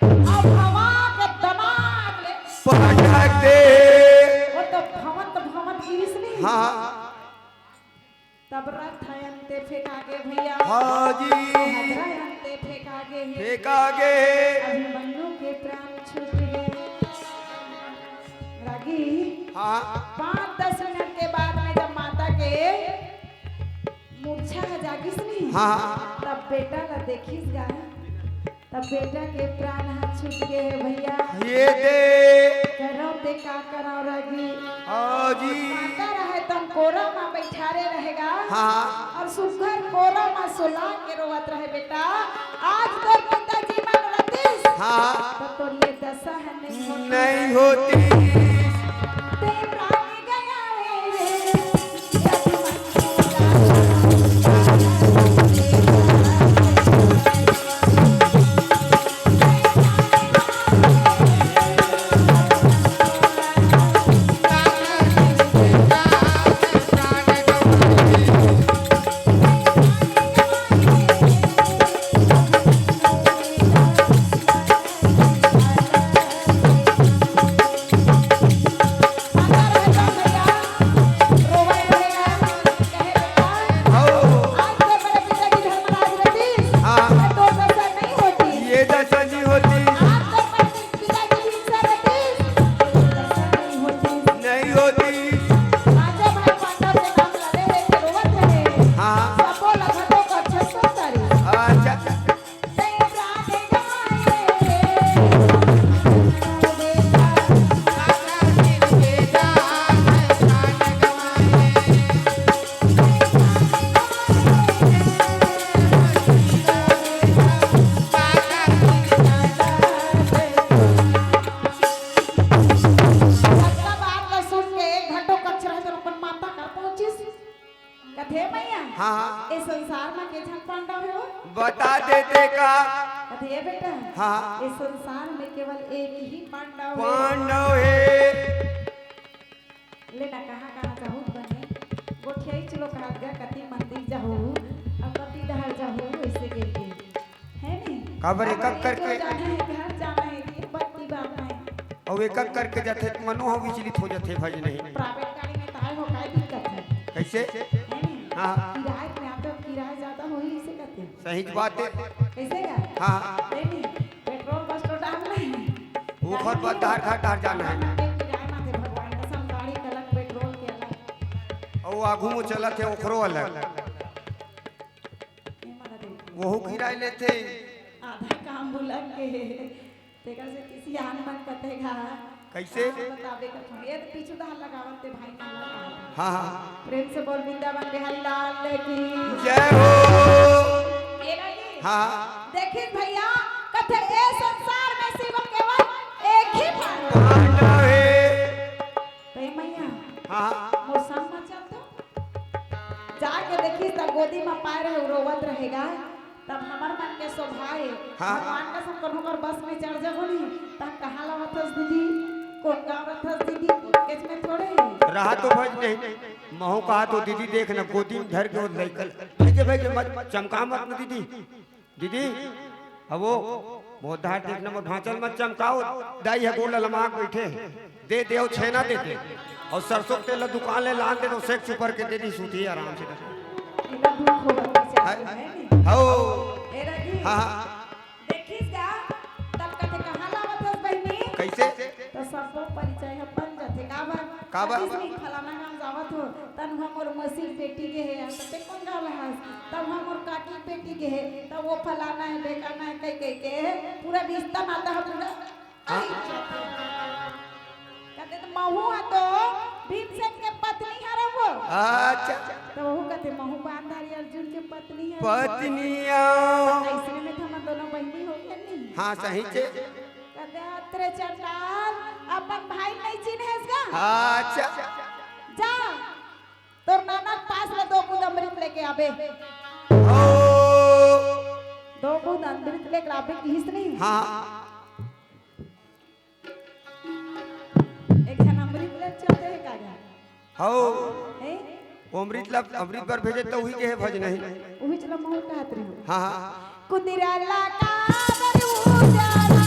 अउ भावा के दनाक ले पटक दे। वो तो भवत भवत गिरिस नहीं। हाँ। तब रथ अंते फेंका गे भैया। हाँ जी। हथरा अंते फेंका गे हे। फेंका गे। अभिमन्यु के प्राण छूट गे। रागी, हाँ। पाँच दस मिनट के बाद में जब माता के मूर्छा ह जागिस नहीं, हाँ। तब बेटा ला देखिस गा, तब बेटा के प्राण ह छूट गे हे भैया। ये दे। करव ते का करव रागी। हाँ जी। माता रहे तन कोरा म बैठारे रहेगा। हाँ। अउ सुघर कोरा म सुला के रोवत रहे बेटा। आज तोर पिताजी मन रतिस। हाँ। तो तोर ये दशा ह नहीं होती। नहीं होती। ते प्राण गया रे। हाँ। ये दशा नहीं होती। नहीं होती। हाँ। अच्छा। सबका बात ल सुन के एक घंटो कच्छ रहे तो अपन माता कर पहुंचिस। कथे, "मैया, हाँ, हाँ। ए संसार म के झन पांडव हे वो?" बता देते का? कथे, "ए बेटा, हाँ। ए संसार में केवल एक ही पांडव हे।" पांडव हे। ले ना, कहाँ, कहाँ जाहू त बने? गोठियाई चलो कहत गा, कति मंदिर जाहू, अउ कति डहर जाहू, अइसे कहिके। हे नहीं? काबर एक एक करके जाना हे, घर जाना हे, ये बत्ती बारना हे। अउ एक एक करके जाथे त मनो ह विचलित हो जाथे, भाई नहीं। प्राइवेट गाड़ी में ताय हो, काय दिक्कत हे? कइसे? हे नहीं? हाँ। किराए में आते हो, किराया जादा होही, अइसे कथे। सही बात हे। कइसे गा? हाँ। हे नहीं? पेट्रोल बस तो डालना हे। ओखर बाद धार, धार, धार जाना हे। किराया मा थे, भगवान कसम, गाड़ी के अलग, पेट्रोल के अलग। अउ आगू में चलत हे, ओखरो अलग। ये मत देखो। वहू किराया लेथे। आधा काम भुलक गे। तेकर से किसियान मन कथे गा। कइसे? हाँ, बताबे कथों। ये तो पीछू डहर लगावत ते भाई मन ला। हाँ, हाँ। प्रेम से बोल वृंदावन बिहारी लाल की। जय हो। ये रही। हाँ। देखिस भैया, कथे ए संसार में शिव केवल एक ही पांडव। पांडव हे। तो ए मैया, हाँ। मोर संग म चल तो। जाके देखिस त गोदी म पाय रहे, रोवत रहेगा। तब हमर मन के शोभा हे। हाँ। भगवान कसम कोनो कर बस में चढ़ जबो नहीं, त कहाँ ल रथस दीदी, कोन गाँव रथस दीदी, कोन केच में थोड़े हे। रहा तो भज नहीं, महू कहा तो दीदी देख न, गोदी में धर के वो लइका ल, भेजे, भेजे मत, चमका मत न दीदी। दीदी, अब वो, वो धार देख न, मोर भांचल मत चमकाओ, दाई हे गोड़ लमाक बैठे। दे दे अउ छेना दे दे। अउ सरसों के तेल ला दुकान ले लान दे, तो सेक सुपर के दे दी, सूती आराम से। एला दुख होवत हे, हाय। हे नहीं? हौ। ए रही। हाँ, हाँ। देखिस का? तब कथे, "कहाँ लावत हस बहिनी?" कइसे? तो सबो परिचय ह बन जाथे। काबर? काबर? कहिस नहीं, "फलाना गाँव जावत हो, तब उहाँ मोर मौसी के बेटी गे हे।" "तब ते कोन गाँव ले हस?" "तब उहाँ मोर काकी के बेटी गे हे।" "तब वो फलाना हे, बेकाना हे," कहि, कहि के पूरा रिश्ता नाता ह पूरा कथे त महू ह तो भीमसेन के पत्नी हरव वो। अच्छा। त वहू कथे, "महू बाणधारी अर्जुन के पत्नी हरव।" पत्निया। अइसने में त हमन दोनों बहिनी हो गेन नहीं। हाँ, सही चे। कथे, "अतरे चंडाल, अपन भाई नहीं चिन्हेस गा?" अच्छा। जा, तोर नाना के पास ले दो बूंद अमृत लेके आबे। ओ। दो बूंद अमृत लेके आबे किहिस नहीं। हाँ। एक झन अमृत ले चलते हे का गा? हौ। हे? वो अमृत ला, अमृत बर भेजे त उही के हे भजनही। उही चला महू कहत रही हूँ। हाँ, हाँ। कुंदरा ला काबर उजाला।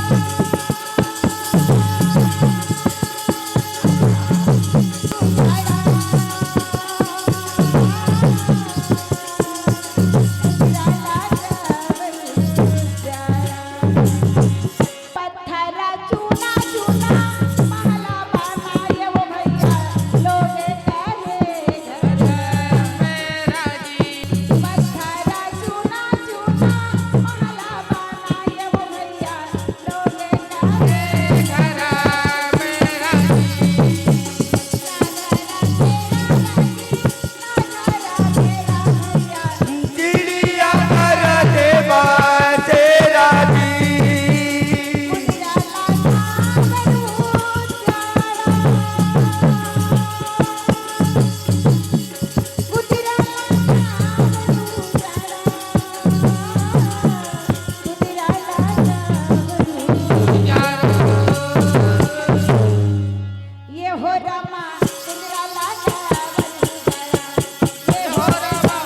पत्थर चूना चूना महला बनाए वो भैया, लोग कहे घर मेरा जी। पत्थर चूना चूना महला बनाए वो भैया, लोग कहे घर मेरा जी। चिड़िया घर देवा तेरा जी। ये हो रामा, कुंदरा लागा बलुदरा। ये हो रामा,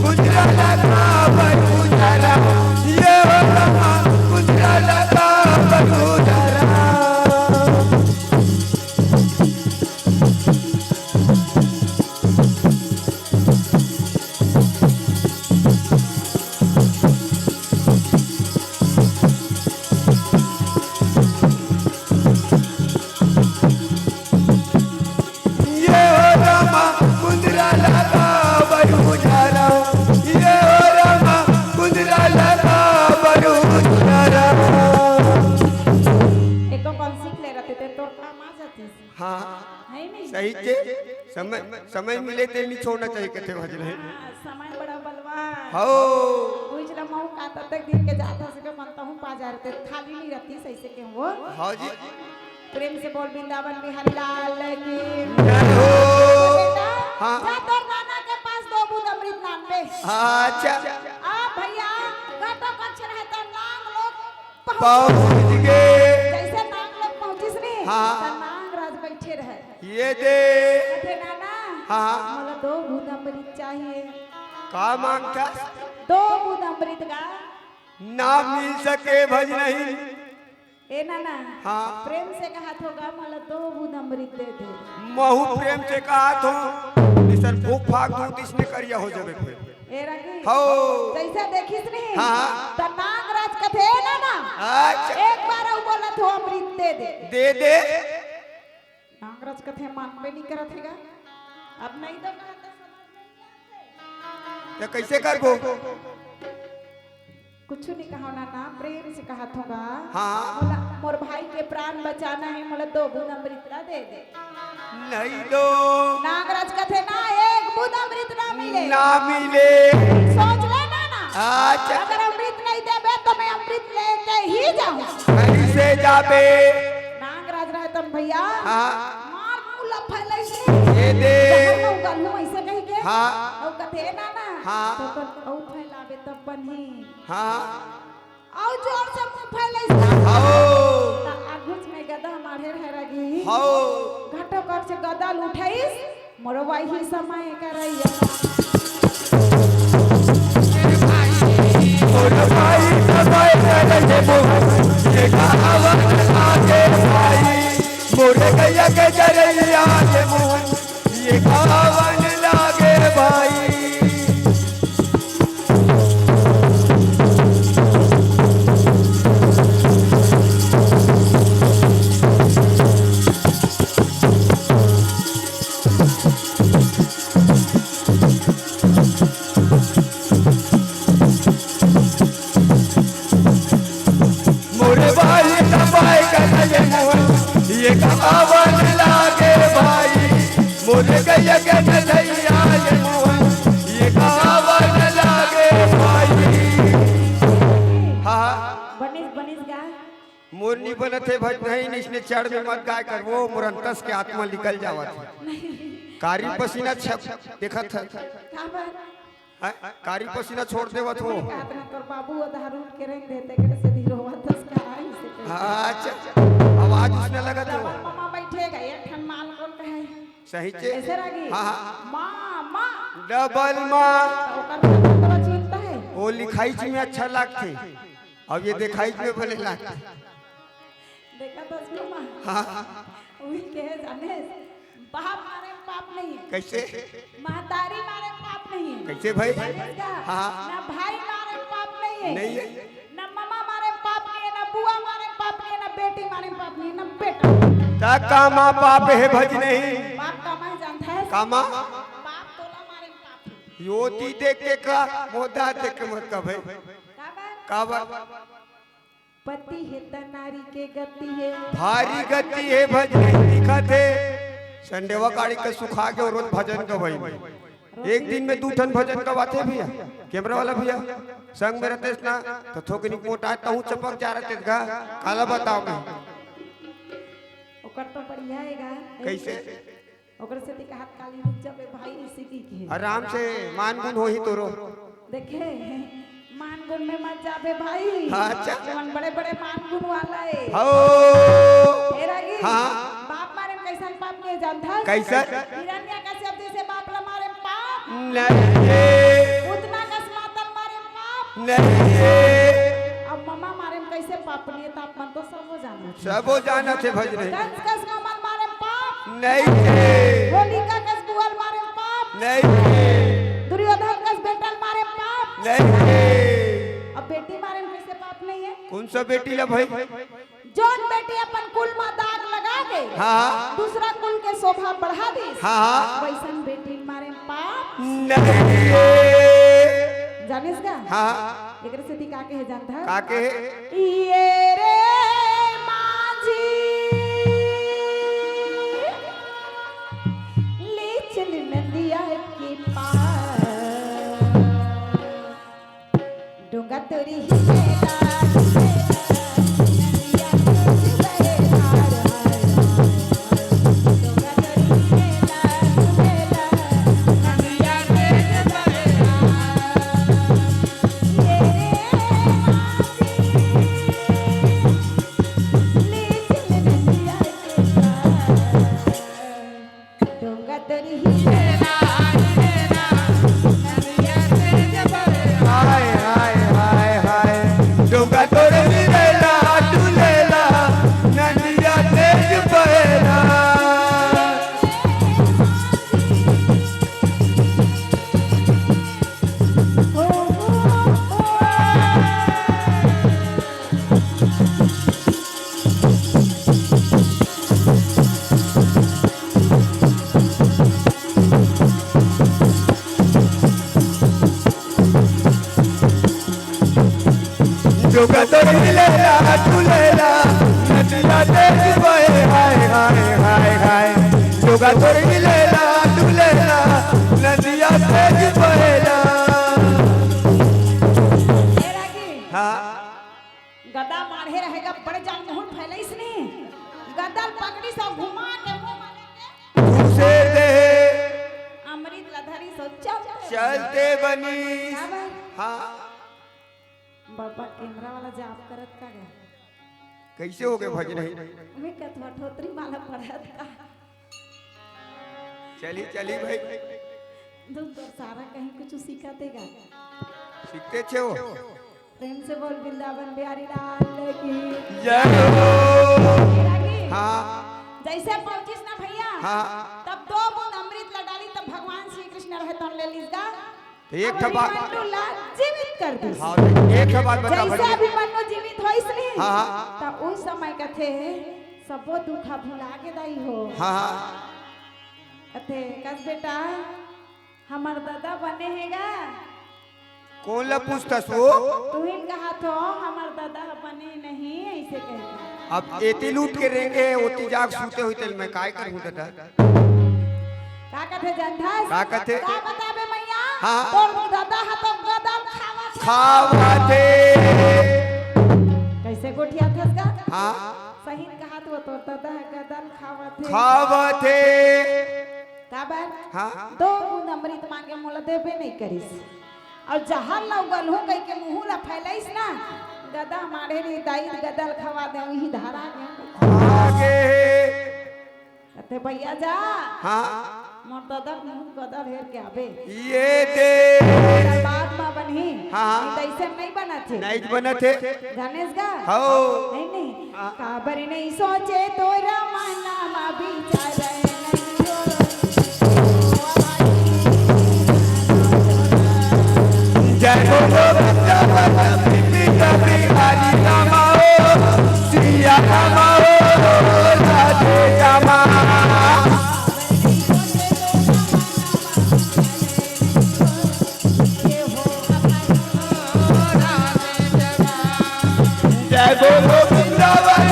कुंदरा लागा बलुदरा। ये हो रामा, कुंदरा लागा बलुदरा। ये हो रामा, कुंदरा लागा बलुदरा। ये हो रामा, कुंदरा लागा बलुदरा। ये हो रामा, कुंदरा लागा बलुदरा। एको कौन सीख ले रहते थे, तोर काम आ जाती। हाँ। है नहीं? सही के समय, समय मिले ते नहीं छोड़ना चाहिए, कहते भजन है। हाँ, समय बड़ा बलवान। हो। बुझ ल महू का तब तक दिन के जात हस के मन तहूँ पा जा रहते, खाली नहीं रहती, सही से कहूँ वो। हाँ जी। प्रेम से बोल वृंदावन बिहारी लाल की। जय हो। बेटा, हाँ। जा तोर नाना के पास दो बूंद अमृत नान बे। अच्छा। अब भैया, घटो कच्छ रहता नांग लोग पहुंच गे। जैसे नांग लोग पहुंचिस नी, हाँ। त नांग राज बैठे रहे। ये दे। कथे, "नाना, हाँ। मोला दो बूंद अमृत चाहिए।" का मांगथस? दो बूंद अमृत का। ना मिल सके भजनही। ए नाना, हाँ। प्रेम से कहत होगा, "मोला दो बूंद अमृत दे दे।" महू प्रेम से कहत हों, इसन फूंक फाक दूं, तिसने करिया हो जाबे फेर। ए रंगी। हो। जैसे देखिस नहीं, हाँ। त नागराज कथे ना ना। अच्छा। एक बार अउ बोलत हों, "अमृत दे दे।" दे दे। नागराज कथे, "मानबे नहीं करत हे गा। अब नहीं तो कहा तो समझ नहीं आते।" तो कैसे करबो? कुछ नहीं कहो ना, ना प्रेम से कहत हों गा। हाँ। मोला, मोर भाई के प्राण बचाना है, मोला दो बूंद अमृत ला दे दे। नहीं दो। नागराज कथे ना, एक बूंद अमृत ना मिले। ना मिले। सोच ले ना ना। अच्छा। अगर अमृत नहीं देबे तो मैं अमृत लेके ही जाऊं। कैसे जाबे? नागराज रहतन भैया। हाँ। मार मुंह ला फैलाइस। ये दे। जहर में उगल हूँ ऐसे कही के। हाँ। अउ कथे ना ना। हाँ। तो अपन अउ फैलाबे तब बनही। हाँ। अउ जोर से मुंह फैलाइस। हौ। त आगुच में गदा माढ़े रहे रगी। हौ। घटोकर से गदा ल उठाइस, मोर वही समय करैया। मोर भाई समय करैया मोहन, ये कहावत आगे भाई। मोरे गैया के चरैया के मोहन, ये कहावन लागे भाई। मोरे भाई का भाई का ये मोहन, ये कहावन लागे भाई। मोरे गैया के नदैया ये मोहन, ये कहावन लागे भाई। हाँ, हाँ। बनिस, बनिस गा। मोर नी बनत हे भजनही, इसने चढ़ में मत गाय कर, वो मोर अंतस के आत्मा निकल जावत हे। कारी पसीना छप देखत हे। का बात? हैं? कारी पसीना छोड़ देवत हो। कहत रहे, तोर बाबू आधार उठ के रेंग देते, करे से धीरो हुआ दस का आई से कहे। हाँ, अच्छा, अच्छा। आवाज उसने लगत हो। डबल ममा बैठे, का एक ठन माँ ल कोन कहे? सही चे। ऐसे रागी? हाँ, हाँ। माँ, माँ। डबल माँ। तो ओकर मतलब तोला चिंता है? वो लिखाई च में अच्छा लागथे। अब ये देखाई च में भले लागथे। देखा तो उसमें माँ। हाँ। वही कहे जाने, बाप मारे में पाप नहीं है। कैसे? महतारी मारे में पाप नहीं है। कैसे भाई? जाने का? हाँ। ना भाई मारे में पाप नहीं है। नहीं है। ना ममा मारे में पाप नहीं है, ना बुआ मारे में पाप नहीं है, ना बेटी मारे में पाप नहीं है, ना बेटा। ता का माँ पाप है भज नहीं? पाप का माँ जानता है? का माँ? बाप तोला मारे में पाप है। यो ती देख के का, मोदा देख के मत का भाई। का बात? का बात? पति हे त नारी के गति हे। भारी गति हे, भज नहीं दिखत हे। संडेवा काड़ी के सुखा के रोज भजन गवाई। एक दिन में दू ठन भजन गवाथे भैया। कैमरा वाला भैया, संग में रहतेस ना, तो थोकनी मोटा तहूँ चपक जा रहते गा। काला बताओ मैं। ओकर तो बढ़िया हे गा। कैसे? ओकर सेती कहत काली रुक जाबे भाई, इसी की के। आराम से मान गुन होही तोरो। देखे, मान गुन में मत जाबे भाई। हाँ, अच्छा। जवन बड़े-बड़े मान गुन वाला हे। हो। हे रागी, हाँ। बाप मारे में कैसन पाप नहीं जानता? कैसन? हिरण्यकश्यप जैसे बाप ला मारे में पाप। नहीं। पूतना कस माता ल मारे में पाप। नहीं। अब ममा मारे में कैसे पाप नहीं हे, त आप मन तो सबो जानत हे। सबो जानत हे भज नहीं। कंस कस ममा ल मारे में पाप। नहीं हे। होलिका कस बुआ ल मारे में पाप। नहीं हे। दुर्योधन कस बेटा ल मारे में पाप। नहीं हे। अब बेटी मारे में कैसे पाप नहीं हे? कौन सा बेटी ला भाई? जोन बेटी अपन कुल मा दाग लगा के हाँ। दूसरा कुल के शोभा बढ़ा दिस, हाँ, हाँ। वैसन बेटी मारे पाप नहीं हे। जानिस का? हाँ। एकरे सेती का कहे जानत हस? का कहे? ये रे माझी, ले चल नदिया के पार। डोंगा तोरी ही मेला, डोंगा तोरी ही मेला, डोंगा तोरी ही मेला, ये रे मासी, ले चल नदिया के पार। डोंगा तोरी ही हाय, हाय, हाय, हाय। डोंगा तोरी ही मेला, डुलेला, नदिया तेज बहेला। डोंगा तोरी लेला, डुलेला, नदिया तेज बहे, हाय, हाय, हाय, हाय। डोंगा तोरी लेला, डुलेला, नदिया तेज बहेला। ए रागी। हाँ। गदा माढ़े रहेगा, बड़े जान मुहुर फैलइस नहीं। गदा ल पकड़िस अउ घुमा के मुंह मा लेके घुसे दे। अमृत ला धरिस अउ चलते चलते बनिस। का बात? हाँ। बाबा कैमरा वाला जाप करत का गा? कैसे हो गए भजन है? मैं कथवा ठोतरी माला पढ़त का। चली, चली भाई। तुम तो सारा कहीं कुछ सीखा देगा। सीखते छे हो। प्रेम से बोल वृंदावन बिहारी लाल की। जय हो। रागी। हाँ। जैसे पहुंचिस ना भैया, हाँ। तब दो बूंद अमृत ला डालिस, तब भगवान श्री कृष्ण रहे तौन ले लिस गा। तो एक ठा बात। अभिमन्यु ला जीवित कर दिस। हाँ, तो एक ठा बात बता जैसे भैया। अभिमन्यु जीवित होइस नहीं, हाँ, हाँ। तो उस समय कथे, सबो दुख भुला के दाई हो। हाँ, हाँ। कथे, कस बेटा, हमर ददा बने हे गा? कोन ला पूछथस वो? तुहिन कहत हो, हमर ददा ह बने नहीं, ऐसे कहते। अब एती लूट के रेंगे, ओती जाग सूते हुई, तेल मैं काय करहूं ददा? का कथे जानथस? का कथे? का बताबे मैया? हाँ। तोर ददा ह तो गदल खावत हे। खावत हे। कैसे गोठियाथस गा? हाँ। सही कहत हो, तोर ददा ह गदल खावत हे। खावत हे। काबर? हाँ। दो बूंद अमृत मांगे, मोला देबे नहीं करिस। अउ जहर ला उगलहूं कहिके मुंह ला फैलाइस ना, गदा माढ़े रे दाई, गदल खवा दे, उही धरा दे। आगे। कथे भैया जा। हाँ। मोर ददा के मुंह गदा भेर के आबे। ये दे। बात मा बनही। हाँ। नहीं तो ऐसे नहीं बनत हे। नहीं बनत हे। जानेस गा? हो। नहीं, नहीं। हाँ। काबर नहीं सोचे तोरा मना मा विचार नहीं हो। जय बोलो वृंदावन बिहारी रामा ओ, सिया रामा ओ, राधे रामा। जय बोलो वृंदावन।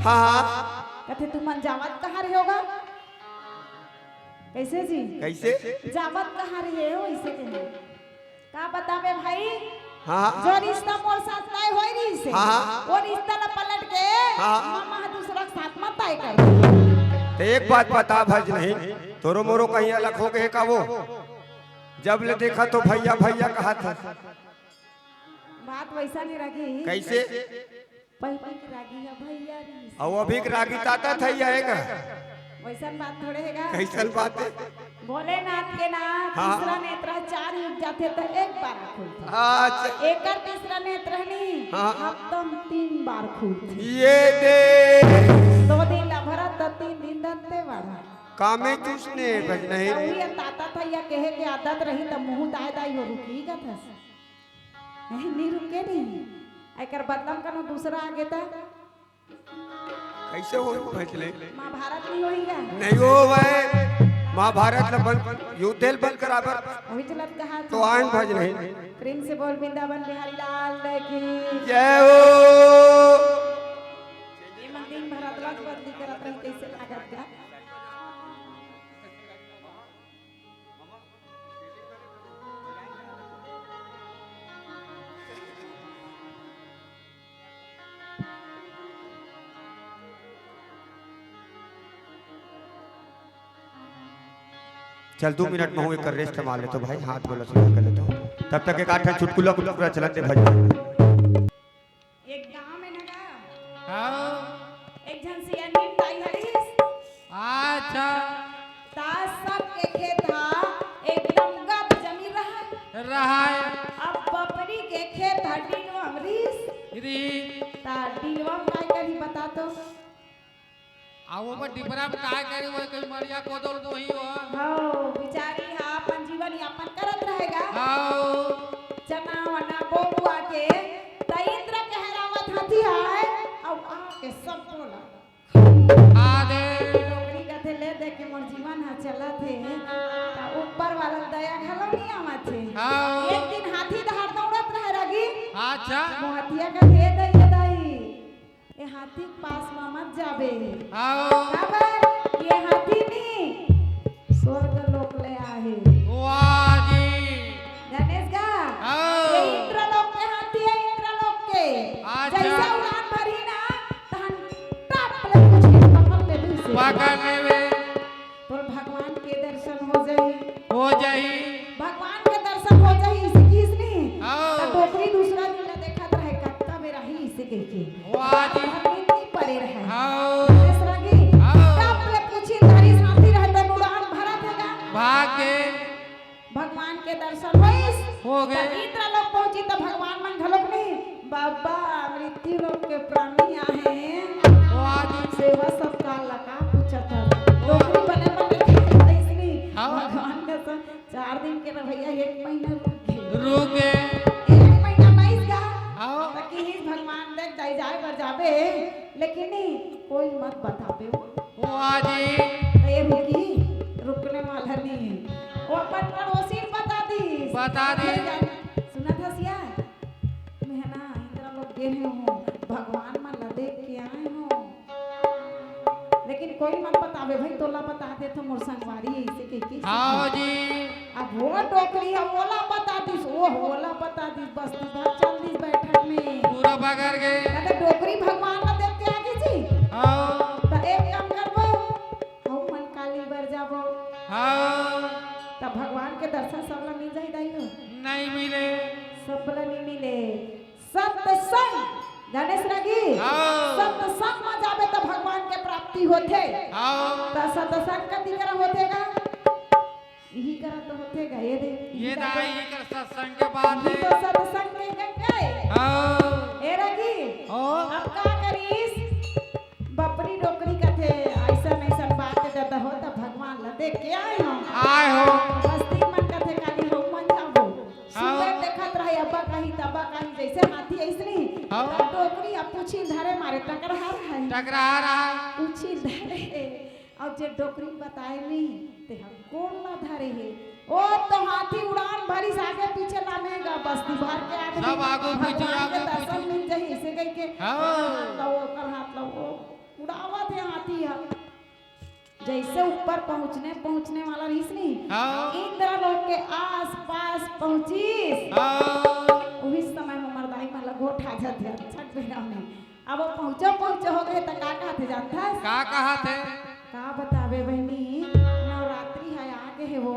हाँ, हाँ। कथे तुमन जावत कहाँ रहे होगा? कैसे जी? कैसे? जावत कहाँ रहे हो, इसे कहे। का बतावे भाई? हाँ। जो रिश्ता मोर साथ तय होय रहिस हे, हाँ। वो रिश्ता ला पलट के हाँ। मामा ह दूसरा के साथ मा तय कर। तो एक बात बता भज नहीं, तोरो मोरो कहीं अलग हो गए का वो? जब ले देखा तो भैया भैया कहा था। बात वैसा नहीं रही। कैसे? पहली के रागी ह भैया रहिस। अउ अभी के रागी ताता थैया हे का? वैसन बात थोड़े हे गा। कैसन बात हे? भोलेनाथ के ना हाँ। तीसरा नेत्र चार युग जाथे त एक बार खुलथे। अच्छा। एकर तीसरा नेत्र हे नी, हाँ। हफ्ता म तीन बार खुलथे। ये दे। दो दिन ला भरत त तीन दिन दंते वाढ़ा। कामे चूसने बज नहीं। तभी ये ताता थैया कहे के आदत रही त मुंह दाय दाय हो रुकी गा थस। नहीं, नहीं रुके नहीं। एकर बदला म कनो दूसरा आगे त कैसे हो भजले? महाभारत नहीं होई गा? नहीं हो भाई, महाभारत ल बंद, युद्ध ल बंद कराबर। वही चलत कहा तो आन भज नहीं। प्रेम से बोल वृंदावन बिहारी लाल की जय हो। ये मन दिन भर अदला बदली करत रही, कैसे लागत गा? चल, दू मिनट में हूँ एक रेस्ट मार लेतो भाई, हाथ गोला सीधा कर लेतो। तब तक एक आठ ठन चुटकुला, कुटकुला चलत दे भाई। एक गांव में ना गा, हाँ। एक झन सियानी दाई हरिस। अच्छा। ता सबके खेत हा एकदम गद जमीन रहा। रहा। अब बपरी के खेत हा डिलवा म रिस। री। ता डिलवा म काय करही बता तो? आ वो में डिबरा में काय करे, वो कोई मरिया कोदल बोही हो। हो, बिचारी हा अपन जीवन यापन करत रहे गा। हो। चना वना बोबुआ के, त इंद्र के हरावत हाथी आय, अउ आके सब बोला। आ दे। डोकरी कथे, ले दे के मोर जीवन हा चलत हे, त ऊपर वाला दया घलो नहीं आवत हे। हो। एक दिन हाथी डहर दौड़त रहे रगी। अच्छा। मोहतिया कथे, ए दई, ए दई, ए हाथी के पास म मत जाबे। आओ। काबर? ये हाथी नी, स्वर्ग लोक ले आहे। वाह जी। जानेस गा? आओ। ये इंद्रलोक के हाथी हे, इंद्रलोक के। अच्छा। जैसे उड़ान भरी ना, तहन टप ले कुछ पकड़ ले दूसरे। पकड़ लेवे। तोर भगवान के दर्शन हो जाही। हो जाही। भगवान के दर्शन हो जाही, इसे किस नहीं? हाँ। त डोकरी दूसरा दिन ला देखत रहे, कतका बेर आही, इसे कह के। वाह जी। भर नींद नहीं परे रहे। हाँ। इस रागी, हाँ। टप ले पूछी, धारी साथी रहे, त उड़ान भरत हे गा। भाग के। भगवान के दर्शन होइस। हो गए। त इंद्र लोक पहुंची त भगवान मन घलोक नहीं, बाबा मृत्यु लोक के प्राणी आहे। वाह जी। सेवा सत्कार लगा पूछत हस। डोकरी बने बने खाइस नहीं। हाँ। भगवान के संग चार दिन के रवैया एक महीना रुक गे। रुक गे। एक महीना मइस गा। हाँ। त किहिस भगवान देख दाई जाए बर जाबे, लेकिन नहीं, कोई मत बताबे। वाह जी। त ये रुकी, रुकने वाला नहीं है। वो अपन पड़ोसी ल बता दिस। बता दिस। सुनत हस या? मैं ना इंद्र लोक गे हंव, भगवान मन ला देख के आए हंव। लेकिन कोई मत बताबे भाई, तोला बता देथंव मोर संगवारी अइसे कहिके। हाँ जी। अब वो डोकरी ह ओला बता दिस, वो ओला बता दिस, बस्ती भर चल दिस बैठक में। पूरा बगर गे। कहते डोकरी भगवान ला देख के आ गे जी। हाँ। त एक काम करबो, हमन काली बर जाबो। हाँ। त भगवान के दर्शन सबला मिल जाही दाई हो? नहीं मिले। सबला नहीं मिले। सत्संग, गणेश रागी, हाँ। सत्संग म जाबे त भगवान के प्राप्ति होथे। हाँ। त सत्संग कति करा होथे गा? इही करा तो होथे गा, ये दे। ये इही करा दाई, तो, ये कर सत्संग के बात इही है। तो सत्संग के गंगा है। हाँ। ए रागी, हाँ। अब का करिस? बपरी डोकरी कथे, अइसन अइसन बात करत हो त भगवान ला देख के आए हो। आए हो। बस्ती मन कथे काली हो मन जाबो। हाँ। सुबह देखत रहे, अब्बा कही, तब्बा कही, जइसे हाथी अइसनी। हाँ। तब डोकरी अब पूछी धरे मारे टकरा रहा है। टकरा रहा। पूछी धरे। अब जे डोकरी बताए नहीं, ते हम गोड़ ला धरे हे। ओ तो हाथी उड़ान भरिस आगे पीछे लाने गा, बस्ती भर के आदमी सब आगू पीछे, भगवान के आगू दर्शन पीछे। मिल जाही, अइसे कहिके हाँ। हाथ ला ओकर हाथ ला वो उड़ावत हे हाथी ह। जइसे ऊपर पहुंचने, पहुंचने वाला रहिस नी, हाँ। इंद्र लोक के आसपास पहुंचिस। हाँ। उही समय हमर दाई मन ला गोठा जाथे, छठ बेरा में। अब वो पहुंचो, पहुंचो हो गए, त का कहत हे जानथस? का कहत हे? का बताबे बहिनी, नवरात्रि ह आ गे हे वो,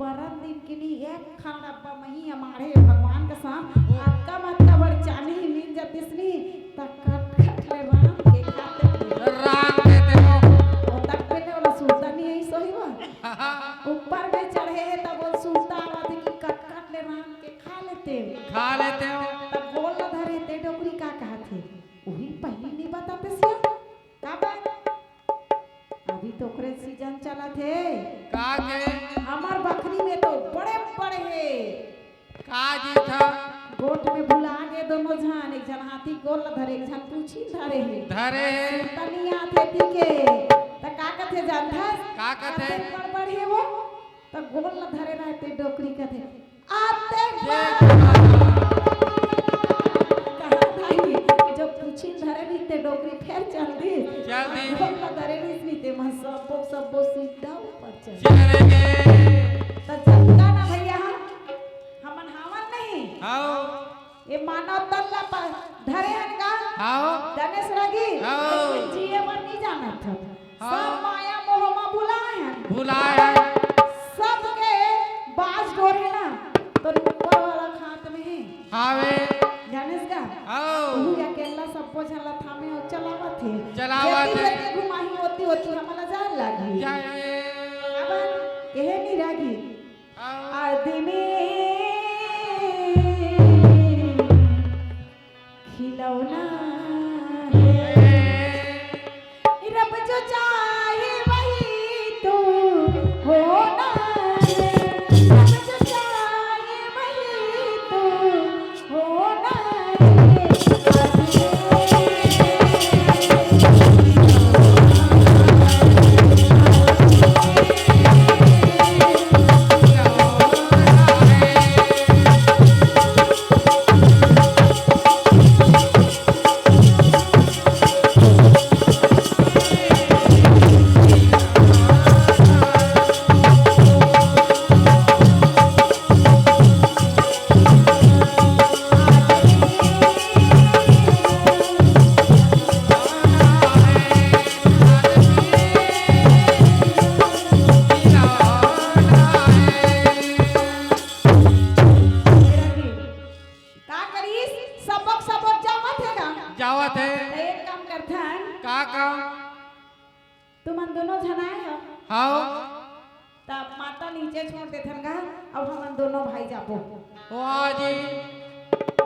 परन दिन के नी एक खान डब्बा मही अमाड़े भगवान के साथ, अतका मत का बड़ चानी ही मिल जातिस नी, त कट कट ले रांध के खाते। रांध देते हो। ओ तक पे ने वाला सुरता नहीं है, सोही हुआ। ऊपर में चढ़े हे, तब वो सुरता आवा थे कि कट कट ले रांध के खा लेते हो। खा लेते हो। तब गोड़ ला धरे ते डोकरी का कहत हे? उही पहिली नहीं बताते सिया। का बात? अभी तो ओकरे सीजन चलत हे। का के? हमर बखरी में तो बड़े बड़े हे। का जी था? गोठ में भुला गे दोनों झन, एक झन हाथी गोड़ ला धरे, एक झन पूछी धरे हे। धरे हे। तनी आथे पी के, त का कथे जानथस? का कथे? अतेक बड़ बड़ हे वो, त गोड़ ला धरे रहते डोकरी कथे, आते ये बार। कहा था कि जब पूछी धरे रहिस ते डोकरी फेर चल दिस। चल दिस। हम ला धरे रहिस नहीं ते मन सब्बो, सब्बो सीधा ऊपर चल। चले गे। त जतका ना भैया हम, हमन हावन नहीं। हाँ। ये मानव तन ला प-, धरे हन का? हाँ। गणेश रागी, हाँ। लेकिन जिए बर नहीं जानत हन। हाँ। सब माया मोह मा भुलाए हन। भुलाए हन। सबके बाज डोर हे ना, तो ऊपर वाला के हाथ में हे। हावे। जानेस का? हाँ। तू अकेला सब्बो झन ला थामे अउ चलावत हे। चलावत जेती हे। जेती घुमाही, ओती ओती हमला जाए लागही। जाए। अब एहे निरागी। हाँ। आदमी खिलौना है। रब जो चाहे वही तो होना है। रब जो चाहे वही तो होना है। का करिस? सबक सबक जावत हे का? जावत हे। त एक काम करथन। का काम? तुमन दोनों झन आए हो? हाव। त माता नी जे छोड़ देथन गा, अब हमन दोनों भाई जाबो। वाह जी।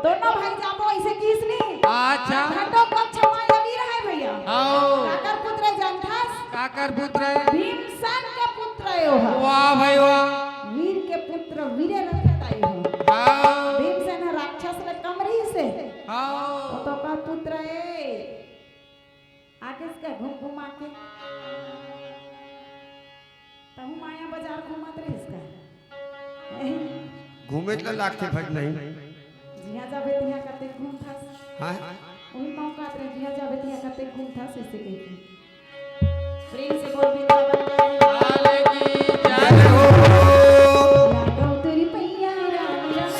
दोनों भाई जाबो, ऐसे किस नहीं? अच्छा। घटो कक्ष माया वीर है भैया। आओ। काकर पुत्र जानथस? काकर पुत्र है? भीमसेन के पुत्र है वो। वाह भाई वाह। वीर के पुत्र वीरे रखे ताई हो। आओ। भीमसेन ह राक्षस ले कम रहिस हे। आओ। वो तो का पुत्र है। आगे से घूम घूम आके। तहु माया बाजार घूमत रहिस का? नहीं। घूमे ला लागथे भाई नहीं। जिहाँ जाबे तिहाँ कते घूमथस। हाँ। वही मौका रे, जिहाँ जाबे तिहाँ कते घूमथस, ऐसे कह के। प्रेम से बोल वृंदावन लाल की जय हो। राघव तुरी पैया राम राम।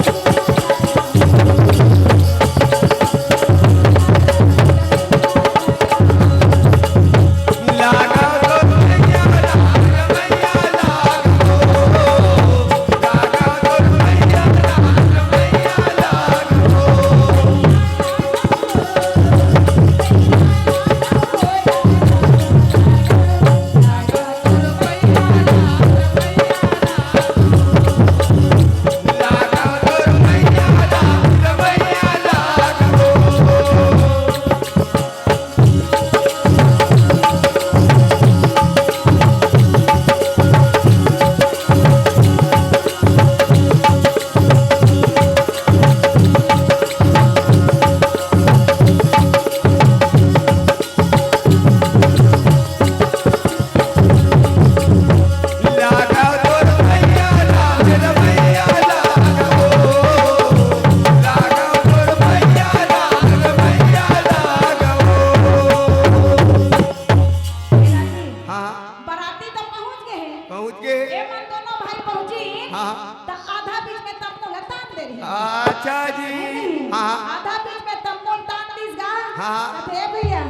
हाँ, हाँ। बराती तो पहुंच गे हे। पहुंच गे हे। ये मन दोनों भाई पहुंची। हाँ, हाँ। त आधा बीच में तब मोला तान दे रही। अच्छा जी। नहीं, नहीं। हाँ, हाँ। आधा बीच में तब मोला तान दीस गा। हाँ, हाँ। कथे, "ए भैया,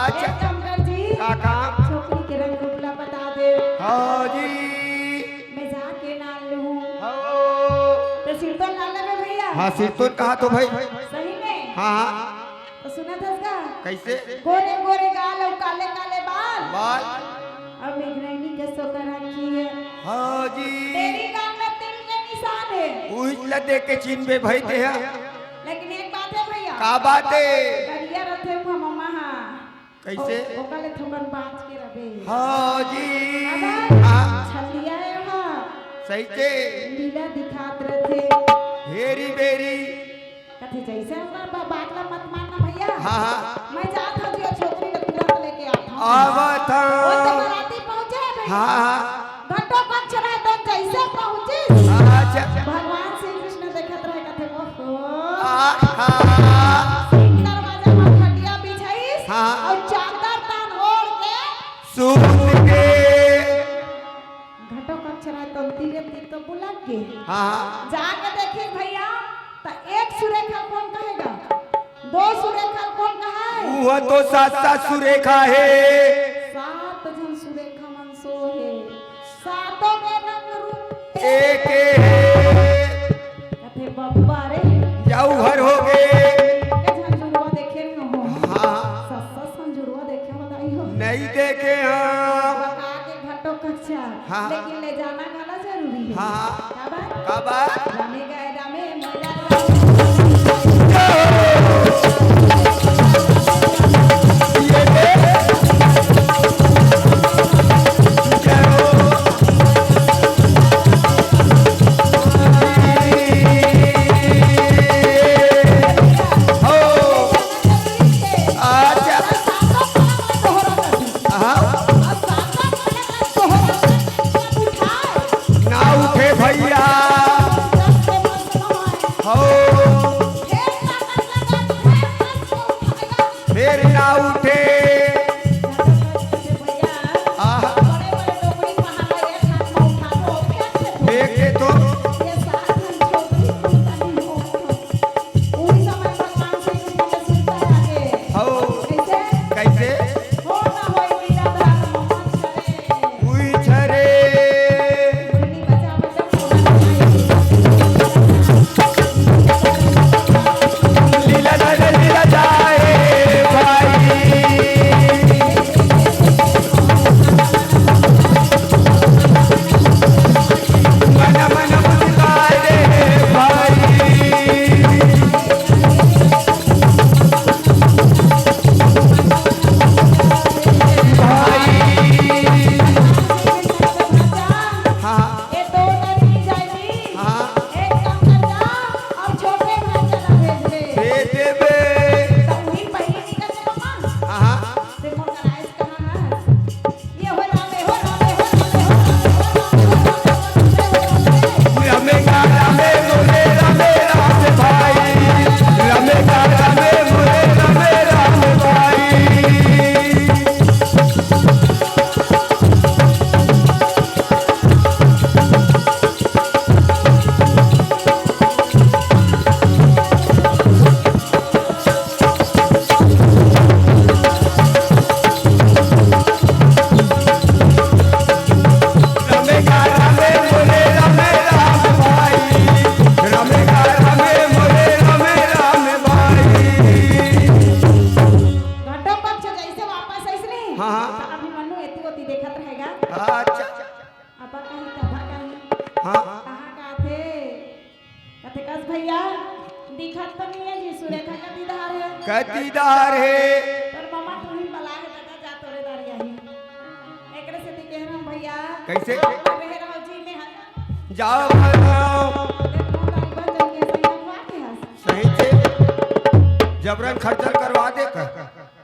अच्छा। एक काम कर जी, का काम? छोकरी के रंग रूप ला बता दे।" हाँ जी। मैं जाके नान लूं। हाँ। तो सिरतोन नान ले में भैया। हाँ, सिरतोन कहा तो भाई। सही में? हाँ, हाँ। तो सुनत हस का? कैसे? गोरे गोरे गाल अउ काले काले बाल। बाल। अउ मेघनैनी के सोकर आँखी हे। हाँ जी। तेरी गाल में तिल के निशान हे। उहिच ला देख के चिन्हबे भाई तेहा। लेकिन एक बात हे भैया। का बात हे? करिया रथे उहाँ ममा हा। कैसे? ओ-, ओकर ले थोकन बाँच के रबे। हाँ जी। अब हाँ। छलिया हे हा। सही के। लीला दिखात रथे। हेरी बेरी। कथे, "जैसे ओकर बा-, बात ला मत मानना भैया। हाँ, हाँ। मैं जात हूँ जी, वो छोकरी ला तुरंत लेके आत हूँ।" आवत हूँ। वो तो बराती पहुँचे है भैया। हाँ, हाँ। घटो कक्ष रहे तो जैसे पहुँचिस। अच्छा। भगवान श्री कृष्ण देखत रहे, कथे, "ओहो।" आहा। दरवाजा में खटिया बिछाइस हाँ। और चादर तान ओढ़ के सूत के। घटो कक्ष रहे तो तीरे तीर तो बुलक गे। हाँ। जाके देखिस भैया, त एक सुरेखा कोन कहे गा? दो सुरेखा कोन कहे? उहाँ तो सात सात सुरेखा हे। सात झन सुरेखा मन सोहे। सातों के रंग रूप एक हे। कथे बप्पा रे। जाऊ घर हो गे। के झन जुड़वा देखे रहे हो। हाँ। सात सात झन जुड़वा देखे हो दाई हो। नहीं देखे हाँ। बता के घटो कच्चा, हाँ। लेकिन ले जाना घला जरूरी हे। हाँ। का बात? का बात? रामे गाए रामे, मोरा रामे। ये दे। भैया, दिखत तो नहीं है जी, सुरेखा का दीदार है। का दीदार है? तोर ममा तुही बला है दादा, जा तोरे दारी आही। एकरे सेती कह रहा हूँ भैया। कैसे? आप रहे रहो जी, मैं हर जाओ, जाओ। देखो, तारी बन जाएगी, सही बात है। सही से। जबरन खर्चल करवा दे का?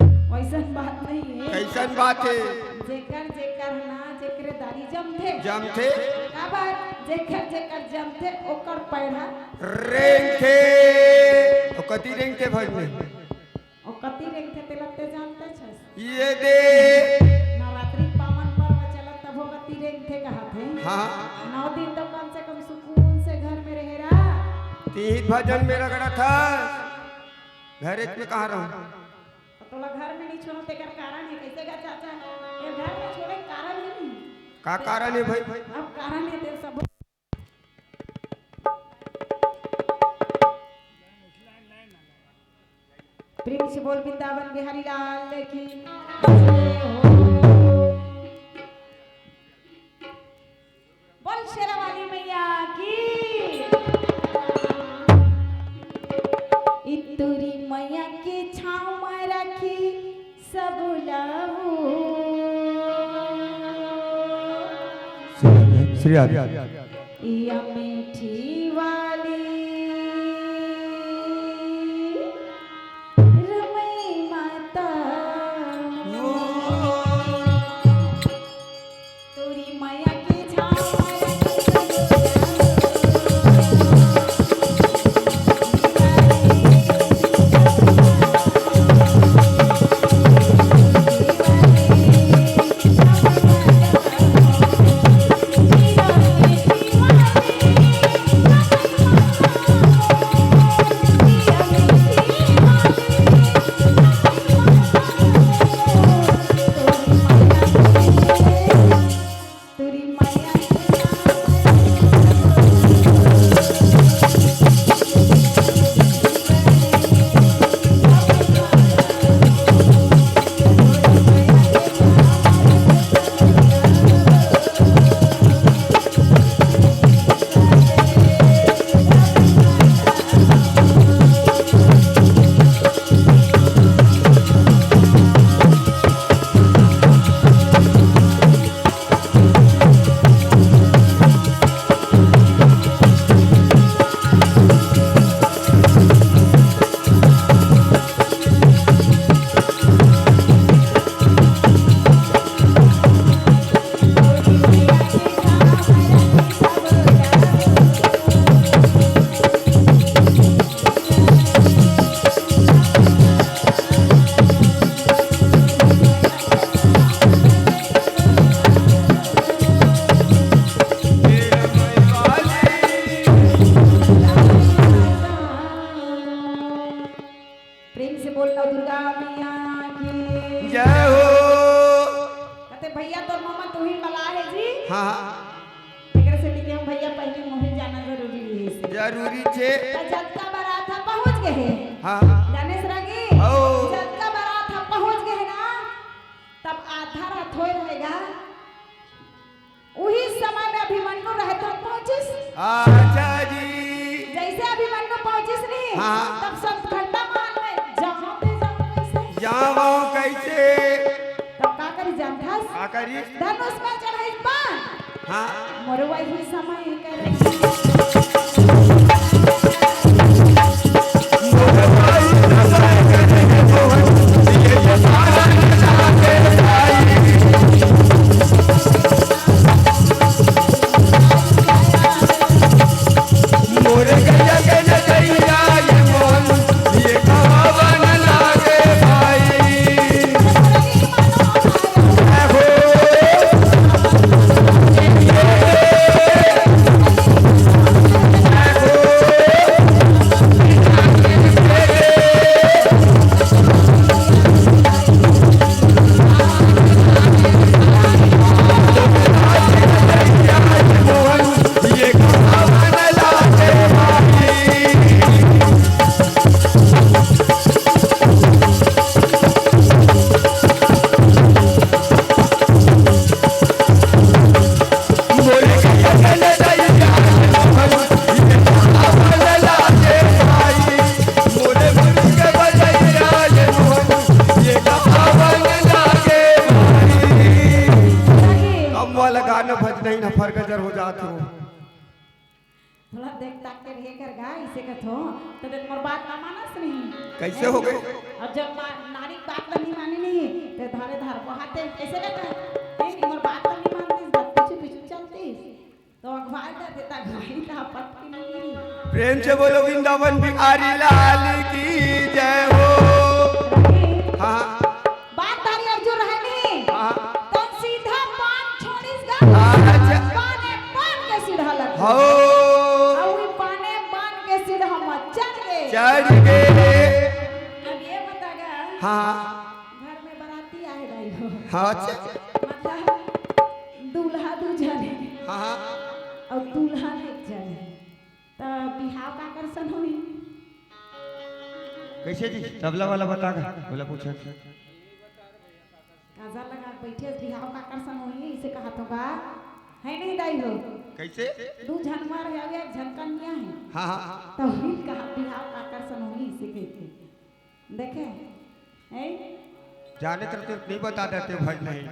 वैसन बात नहीं है। कैसन बात है? जेकर जेकर ना, जेकरे दारी जमथे। जमथे। काबर? जेकर जेकर जमथे, ओकर पैड़ा रेंगथे। ओ कति रेंगथे भजनी? ओ कति रेंगथे, तेला ते जानते छस। ये दे। नवरात्रि पावन पर्व चलत, तभो कति रेंगथे कहत हे। हाँ। नौ दिन तो कम से कम सुकून से घर में रहे रा। तीन भजन में रगड़ा था। घरे में कहाँ रहूं? तोला घर में नहीं छोड़ो, तेकर कारण है। कैसे गा चाचा? ये घर में छोड़े कारण है नहीं। का कारण है भाई? अब कारण है तेरे सब। प्रेम से बोल वृंदावन बिहारी लाल की जय हो। बोल शेरा वाली मैया की। इतुरी मैया के छाँव में राखी सब लहू। श्री राधे। या मीठी वाली रमई माता। तोरी मया के छाँव। प्रेम से बोल नवदुर्गा मैया की जय हो। कहते, "भैया, तोर ममा तुही मला है जी।" हाँ, हाँ। एकरे से लिखे हम, "भैया, पहले मोहे जाना जरूरी है।" जरूरी छे। तो जतका बरात ह पहुँच गए है। हाँ, हाँ। जाने से रंगी? हो। जतका बरात ह पहुँच गए है ना, तब आधा रात होए रहेगा। उही समय में अभिमन्यु रहते पहुंचिस। अच्छा जी। जैसे अभिमन्यु पहुंचिस नहीं, हाँ। तब संत घंटा मार में जहाँ ते जाओ कैसे? जाओ कैसे? तब का करी जानथस? का करी? धनुष में चढ़ाई बाण। हाँ। मोर वही समय करे। जात हो। थोड़ा देख ताक के रहे कर गा, इसे कथो, तो देख मोर बात ना मानस नहीं। कैसे हो गए? अब जब मा-, नारी के बात ला नहीं माने नहीं, तो धारे धार को हाथे कैसे कहता? नहीं, मोर बात ला नहीं मानतीस, बात पीछे पीछे चलतीस। तो अखबार का देता भाई था पटकी नहीं गिरी। प्रेम से बोलो वृंदावन बिहारी लाल की जय हो। हाँ। बात तारी अर्जुन रहनी। हाँ। तन सीधा पान छोड़ीस गा। अच्छा। पाने पान के सीधा लग। हो। अउ ई पाने पान के सीधा हम चढ़ गए। चढ़ गए। अब ये बता गा। हाँ। घर में बराती आए रही हो। हाँ, अच्छा। मतलब दूल्हा दू जने। हाँ, हाँ। अउ दुल्हन एक जने। त बिहाव काकर सन होही? कैसे जी? तबला वाला बता का, बोला पूछा। काजर लगा के बैठे, बिहाव काकर सन होही, इसे कहा तो बा, है नहीं दाई हो? कैसे? दू झन मर है, एक झन कन्या है। हाँ, हाँ। तो वही कहा बिहाव काकर सन होही, इसे कहते। देखे? हैं? जाने तो नहीं बता देते भाई नहीं।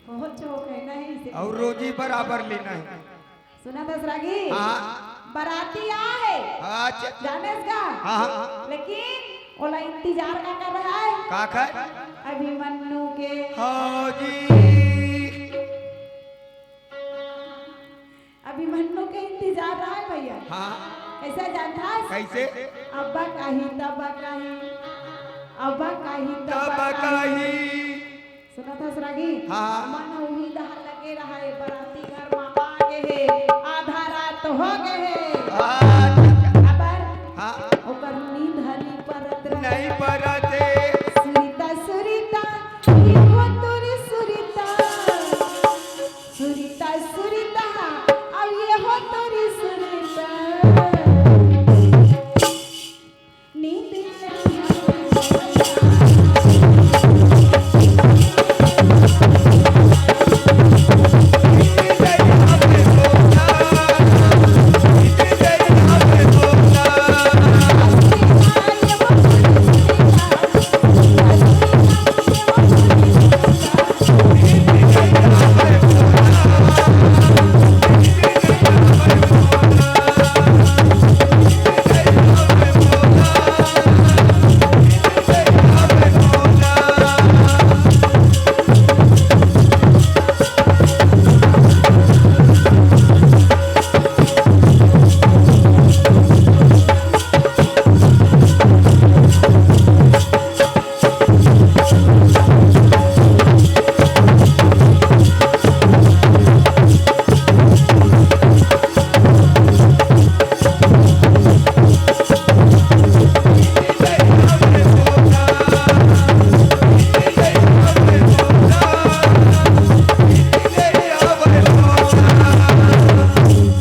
हो चो कहना है इसे। और रोजी बराबर लेना है। सुना दस रागी? हाँ। बराती आ है। अच्छा। जाने इसका? हाँ, हाँ। लेकिन ओला इंतजार का कर रहा है? का कर? अभिमन्यु के। हाँ जी। अभिमन्यु के इंतजार रहा है भैया। हाँ। कैसे जानता है? कैसे? अब काहे, तब काहे, अब काहे, तब तब काहे। काहे। सुना था सरागी? हाँ। मन उही दहा लगे रहा है, बराती घर में आ गए है, आधा रात हो गए है। हाँ। अबर हाँ। ओकर नींद हनी परत रहे। नहीं परत है। सुरिता, सुरिता, ये हो तोरी सुरिता। सुरिता, सुरिता, अब ये हो तोरी सुरिता। नींद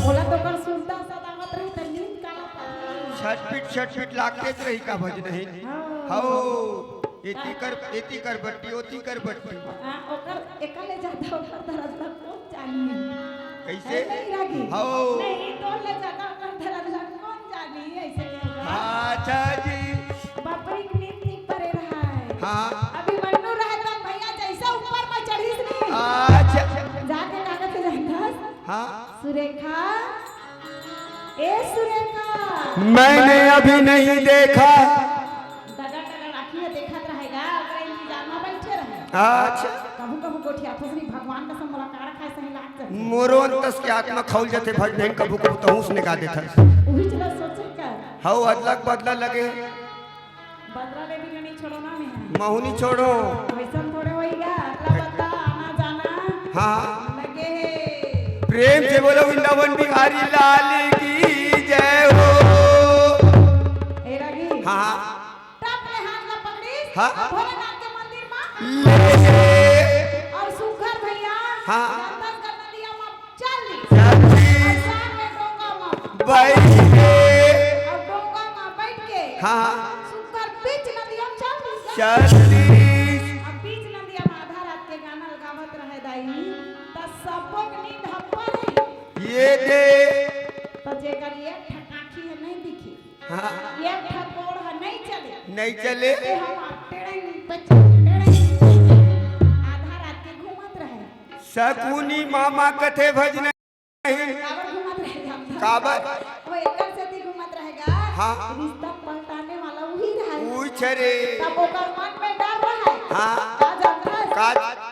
ओला तो कर सुरता सदावत रहे त नींद काला पाही। छटपिट, छटपिट लागते रही का भज नहीं? हाँ। हौ, एती कर, एती कर बट्टी, ओती कर बट्टी। हाँ, ओकर, एकर ले ज्यादा ओकर दर्द ला कौन जानी? कैसे? है नहीं रागी? हौ। नहीं, तोर ले ज्यादा ओकर दर्द ला कौन जानी? ऐसे नहीं होगा। अच्छा जी। बापरी के नींद ठीक परे रहा है। हाँ। अभिमन्यु रहे तो भैया जैसे ऊपर में चढ़ीस नहीं। अच्छा। जाके का कहते जानता? हाँ। सुरेखा, ए सुरेखा। मैंने अभी नहीं देखा। डगर डगर आँखी में देखत रहेगा, ओकरे इंतजार में बैठे रहे। अच्छा। कभू कभू गोठियाथस नहीं, भगवान कसम मुलाकात खाए सही लाग जाथे। मोरो अंतस के आत्मा खौल जाथे, भज नहीं कभू कभू तहूँ से निकाल देथस। उही चला सोचे कर। हौ, अदला के बदला लगे। बदला ले भी नहीं छोड़ो ना मैं। महू नहीं छोड़ो। वैसन थोड़े होइगा, अतरा बता आना जाना हाँ। लगे हे। प्रेम से बोलो वृंदावन बिहारी लाल की जय हो। ए रागी। हाँ। टप ले हाथ ला पकड़ीस, हाँ। भोलेनाथ के मंदिर में ले। और सुघर भैया, हाँ। गंदा गंदा दिया में चल दी। चल दी। अचार में डोंगा में बैठ के। अब डोंगा में बैठ के। हाँ। सुघर बीच नदिया में चल दी। चल दी। अब बीच नदिया में आधा रात के गाना गावत रहे दाई, त सबो के नींद हप्पर है। ये दे। त जेकर एक ठक आँखी है नहीं दिखी। हाँ। एक ठक गोड़ ह नहीं चले। नहीं चले। ते हम टेढ़े पीछे, टेढ़े आधा रात के घूमत रहे। सकुनी मामा कथे भज नहीं। अब वो एकर सेती घूमत रहेगा। हाँ। रिश्ता पलटाने वाला उही रहय। उही छे रे। तब ओकर मन में डर रहय। हाँ। का जानथस? का?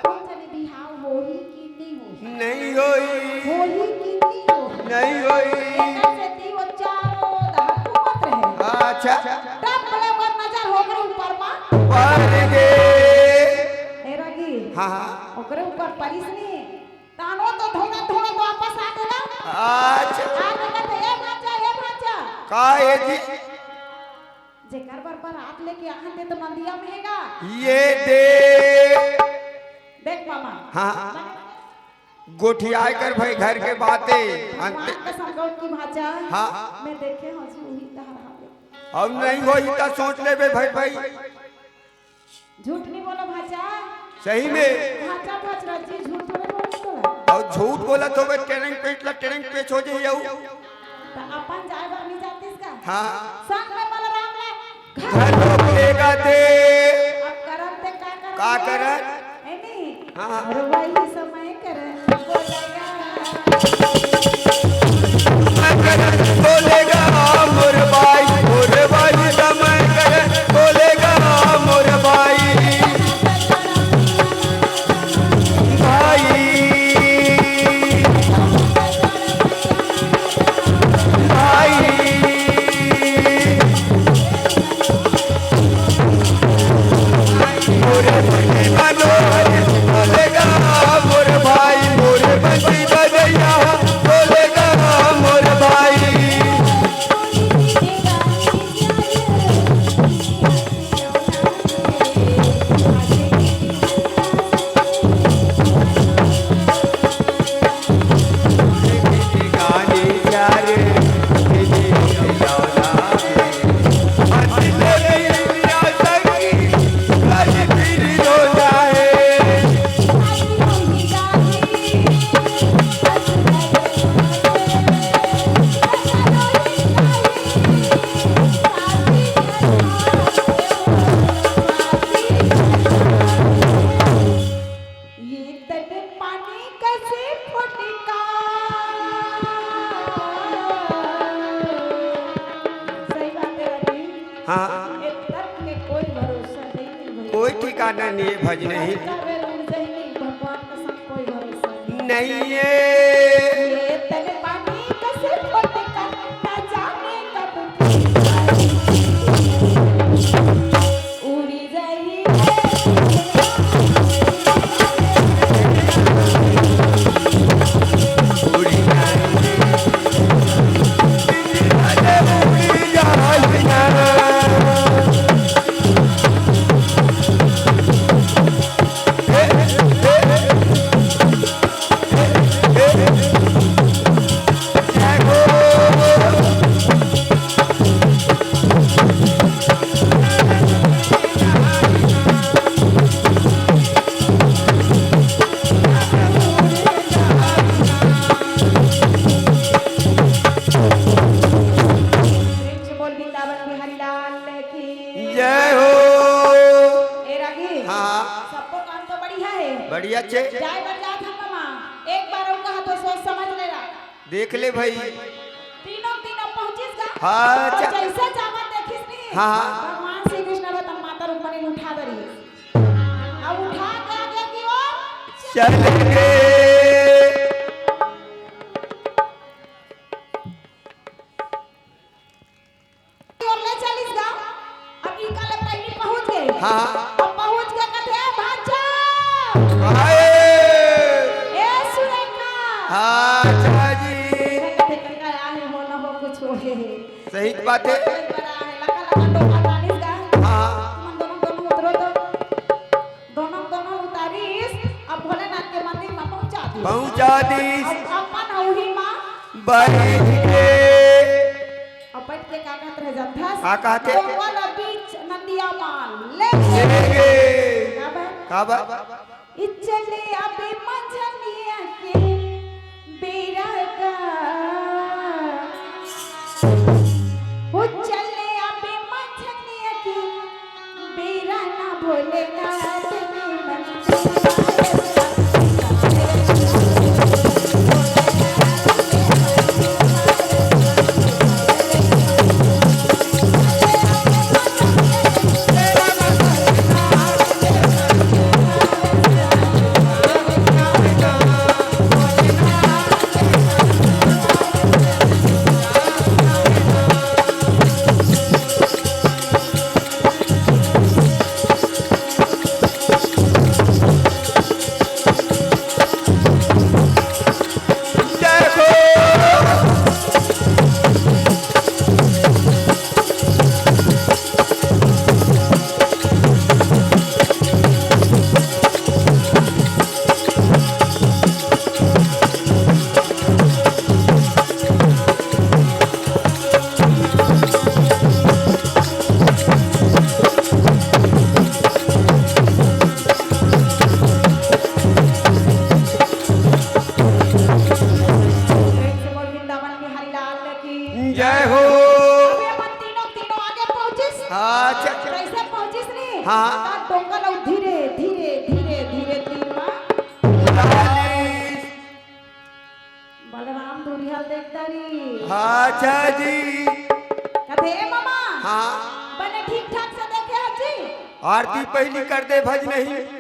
कोन जनी बिहाव होही कि नहीं होही? नहीं होही। होही कि नहीं होही? नहीं होही। एकर सेती वो चारों डहर घूमत रहे। अच्छा। तब ले ओकर नजर ओकरे ऊपर मा पड़ गे। ए रगी। हाँ, हाँ। ओकरे ऊपर परिस नी। तानो तो धोना धोना तो वापस आ गेला। अच्छा। आ गेला तो ए भांचा, ए भांचा। का ए जी? जेकर बर बरात लेके आहन ते तो नंदिया में हेगा। ये दे। देख मामा। हाँ। गोठियाए कर भाई घर के बातें। भगवान कसम गौर की भांचा। हाँ। मैं देखे हूँ जी वही तहर हाल। अब नहीं होही त सोच लेबे भाई, भाई। झूठ नहीं बोलो भांचा। सही में। भांचा भांच रजी झूठ थोड़े बोलत हो। अउ झूठ बोलत होबे, टेरेंग पेच ला टेरेंग पेच हो जाई अउ। त अपन जाए बर नहीं जातिस का? हाँ। संग में बलराम ला घर घलो लेगा दे। अब करन ते का करन का दे? करन? है नहीं? हाँ। और वही समय करन बोलेगा। बोलेगा मोर बाई, मोर बाई समय करे, बोलेगा मोर बाई। भाई, भाई। मोर बहिनी मनोहर बोलेगा, मोर भाई, मोर बंसी बजैया बोलेगा, मोर भाई। ये तन पानी कसे फोटिका। सही बात है राजीव। हाँ। ये तन के कोई भरोसा नहीं है भाई। कोई ठिकाना नहीं है भजनही। कब उड़ जाएगी भगवान कसम कोई भरोसा नहीं। नहीं है। ये तन पानी कसे फोटिका, ना जाने कब उड़ी जाही। प्रेम से बोल वृंदावन बिहारी लाल की। जय हो। ए रागी, हाँ। सबको काम तो बढ़िया है। बढ़िया छे। जाए बर जात हम मामा, एक बार अउ कहा तो सोच समझ लेला। देख ले भाई। तीनों, तीनों पहुंचिस गा। हाँ, और अच्छा। जैसे जावन देखिस नी, हाँ, हाँ। भगवान श्री कृष्ण रतन माता रुक्मणी उठा दरी। अब उठा के आगे की ओर चल गए। और ले चलिस गा। अब इनका ले पहली पहुंच गए। हाँ। अब पहुंच गए कथे, "ए भांचा।" आए। ए सुरेखा। हाँ, अच्छा जी। कथे, "कनका आए हो ना हो कुछ हो हे।" सही बात है। लका लका टोका डालिस गा। हाँ। तुमन दोनों, दोनों उतरो तो। दोनों, दोनों उतारिस, अब भोलेनाथ के मंदिर में पहुंचा दिस। पहुंचा दिस। अब अपन अउही माँ बैठ के। अब बैठ के का कहत रहे जानथस? का कहत हे? "डोंगा ल बीच नंदिया माँ ले ले गे।" का बा? का बा? "इचले अबे मंझनिया के बेरा का।" ओ चले अबे मंझनिया के बेरा ना भोलेनाथ के मंदिर। अच्छा। जइसे पहुंचिस नी, हाँ। त डोंगा ल धीरे, धीरे, धीरे, धीरे तीर म। बलराम दूरिहा ल देख डारिस। अच्छा जी। कथे, "ए मामा, हाँ। बने ठीक ठाक से देखे हस जी?" आरती पहिली कर दे भज नहीं।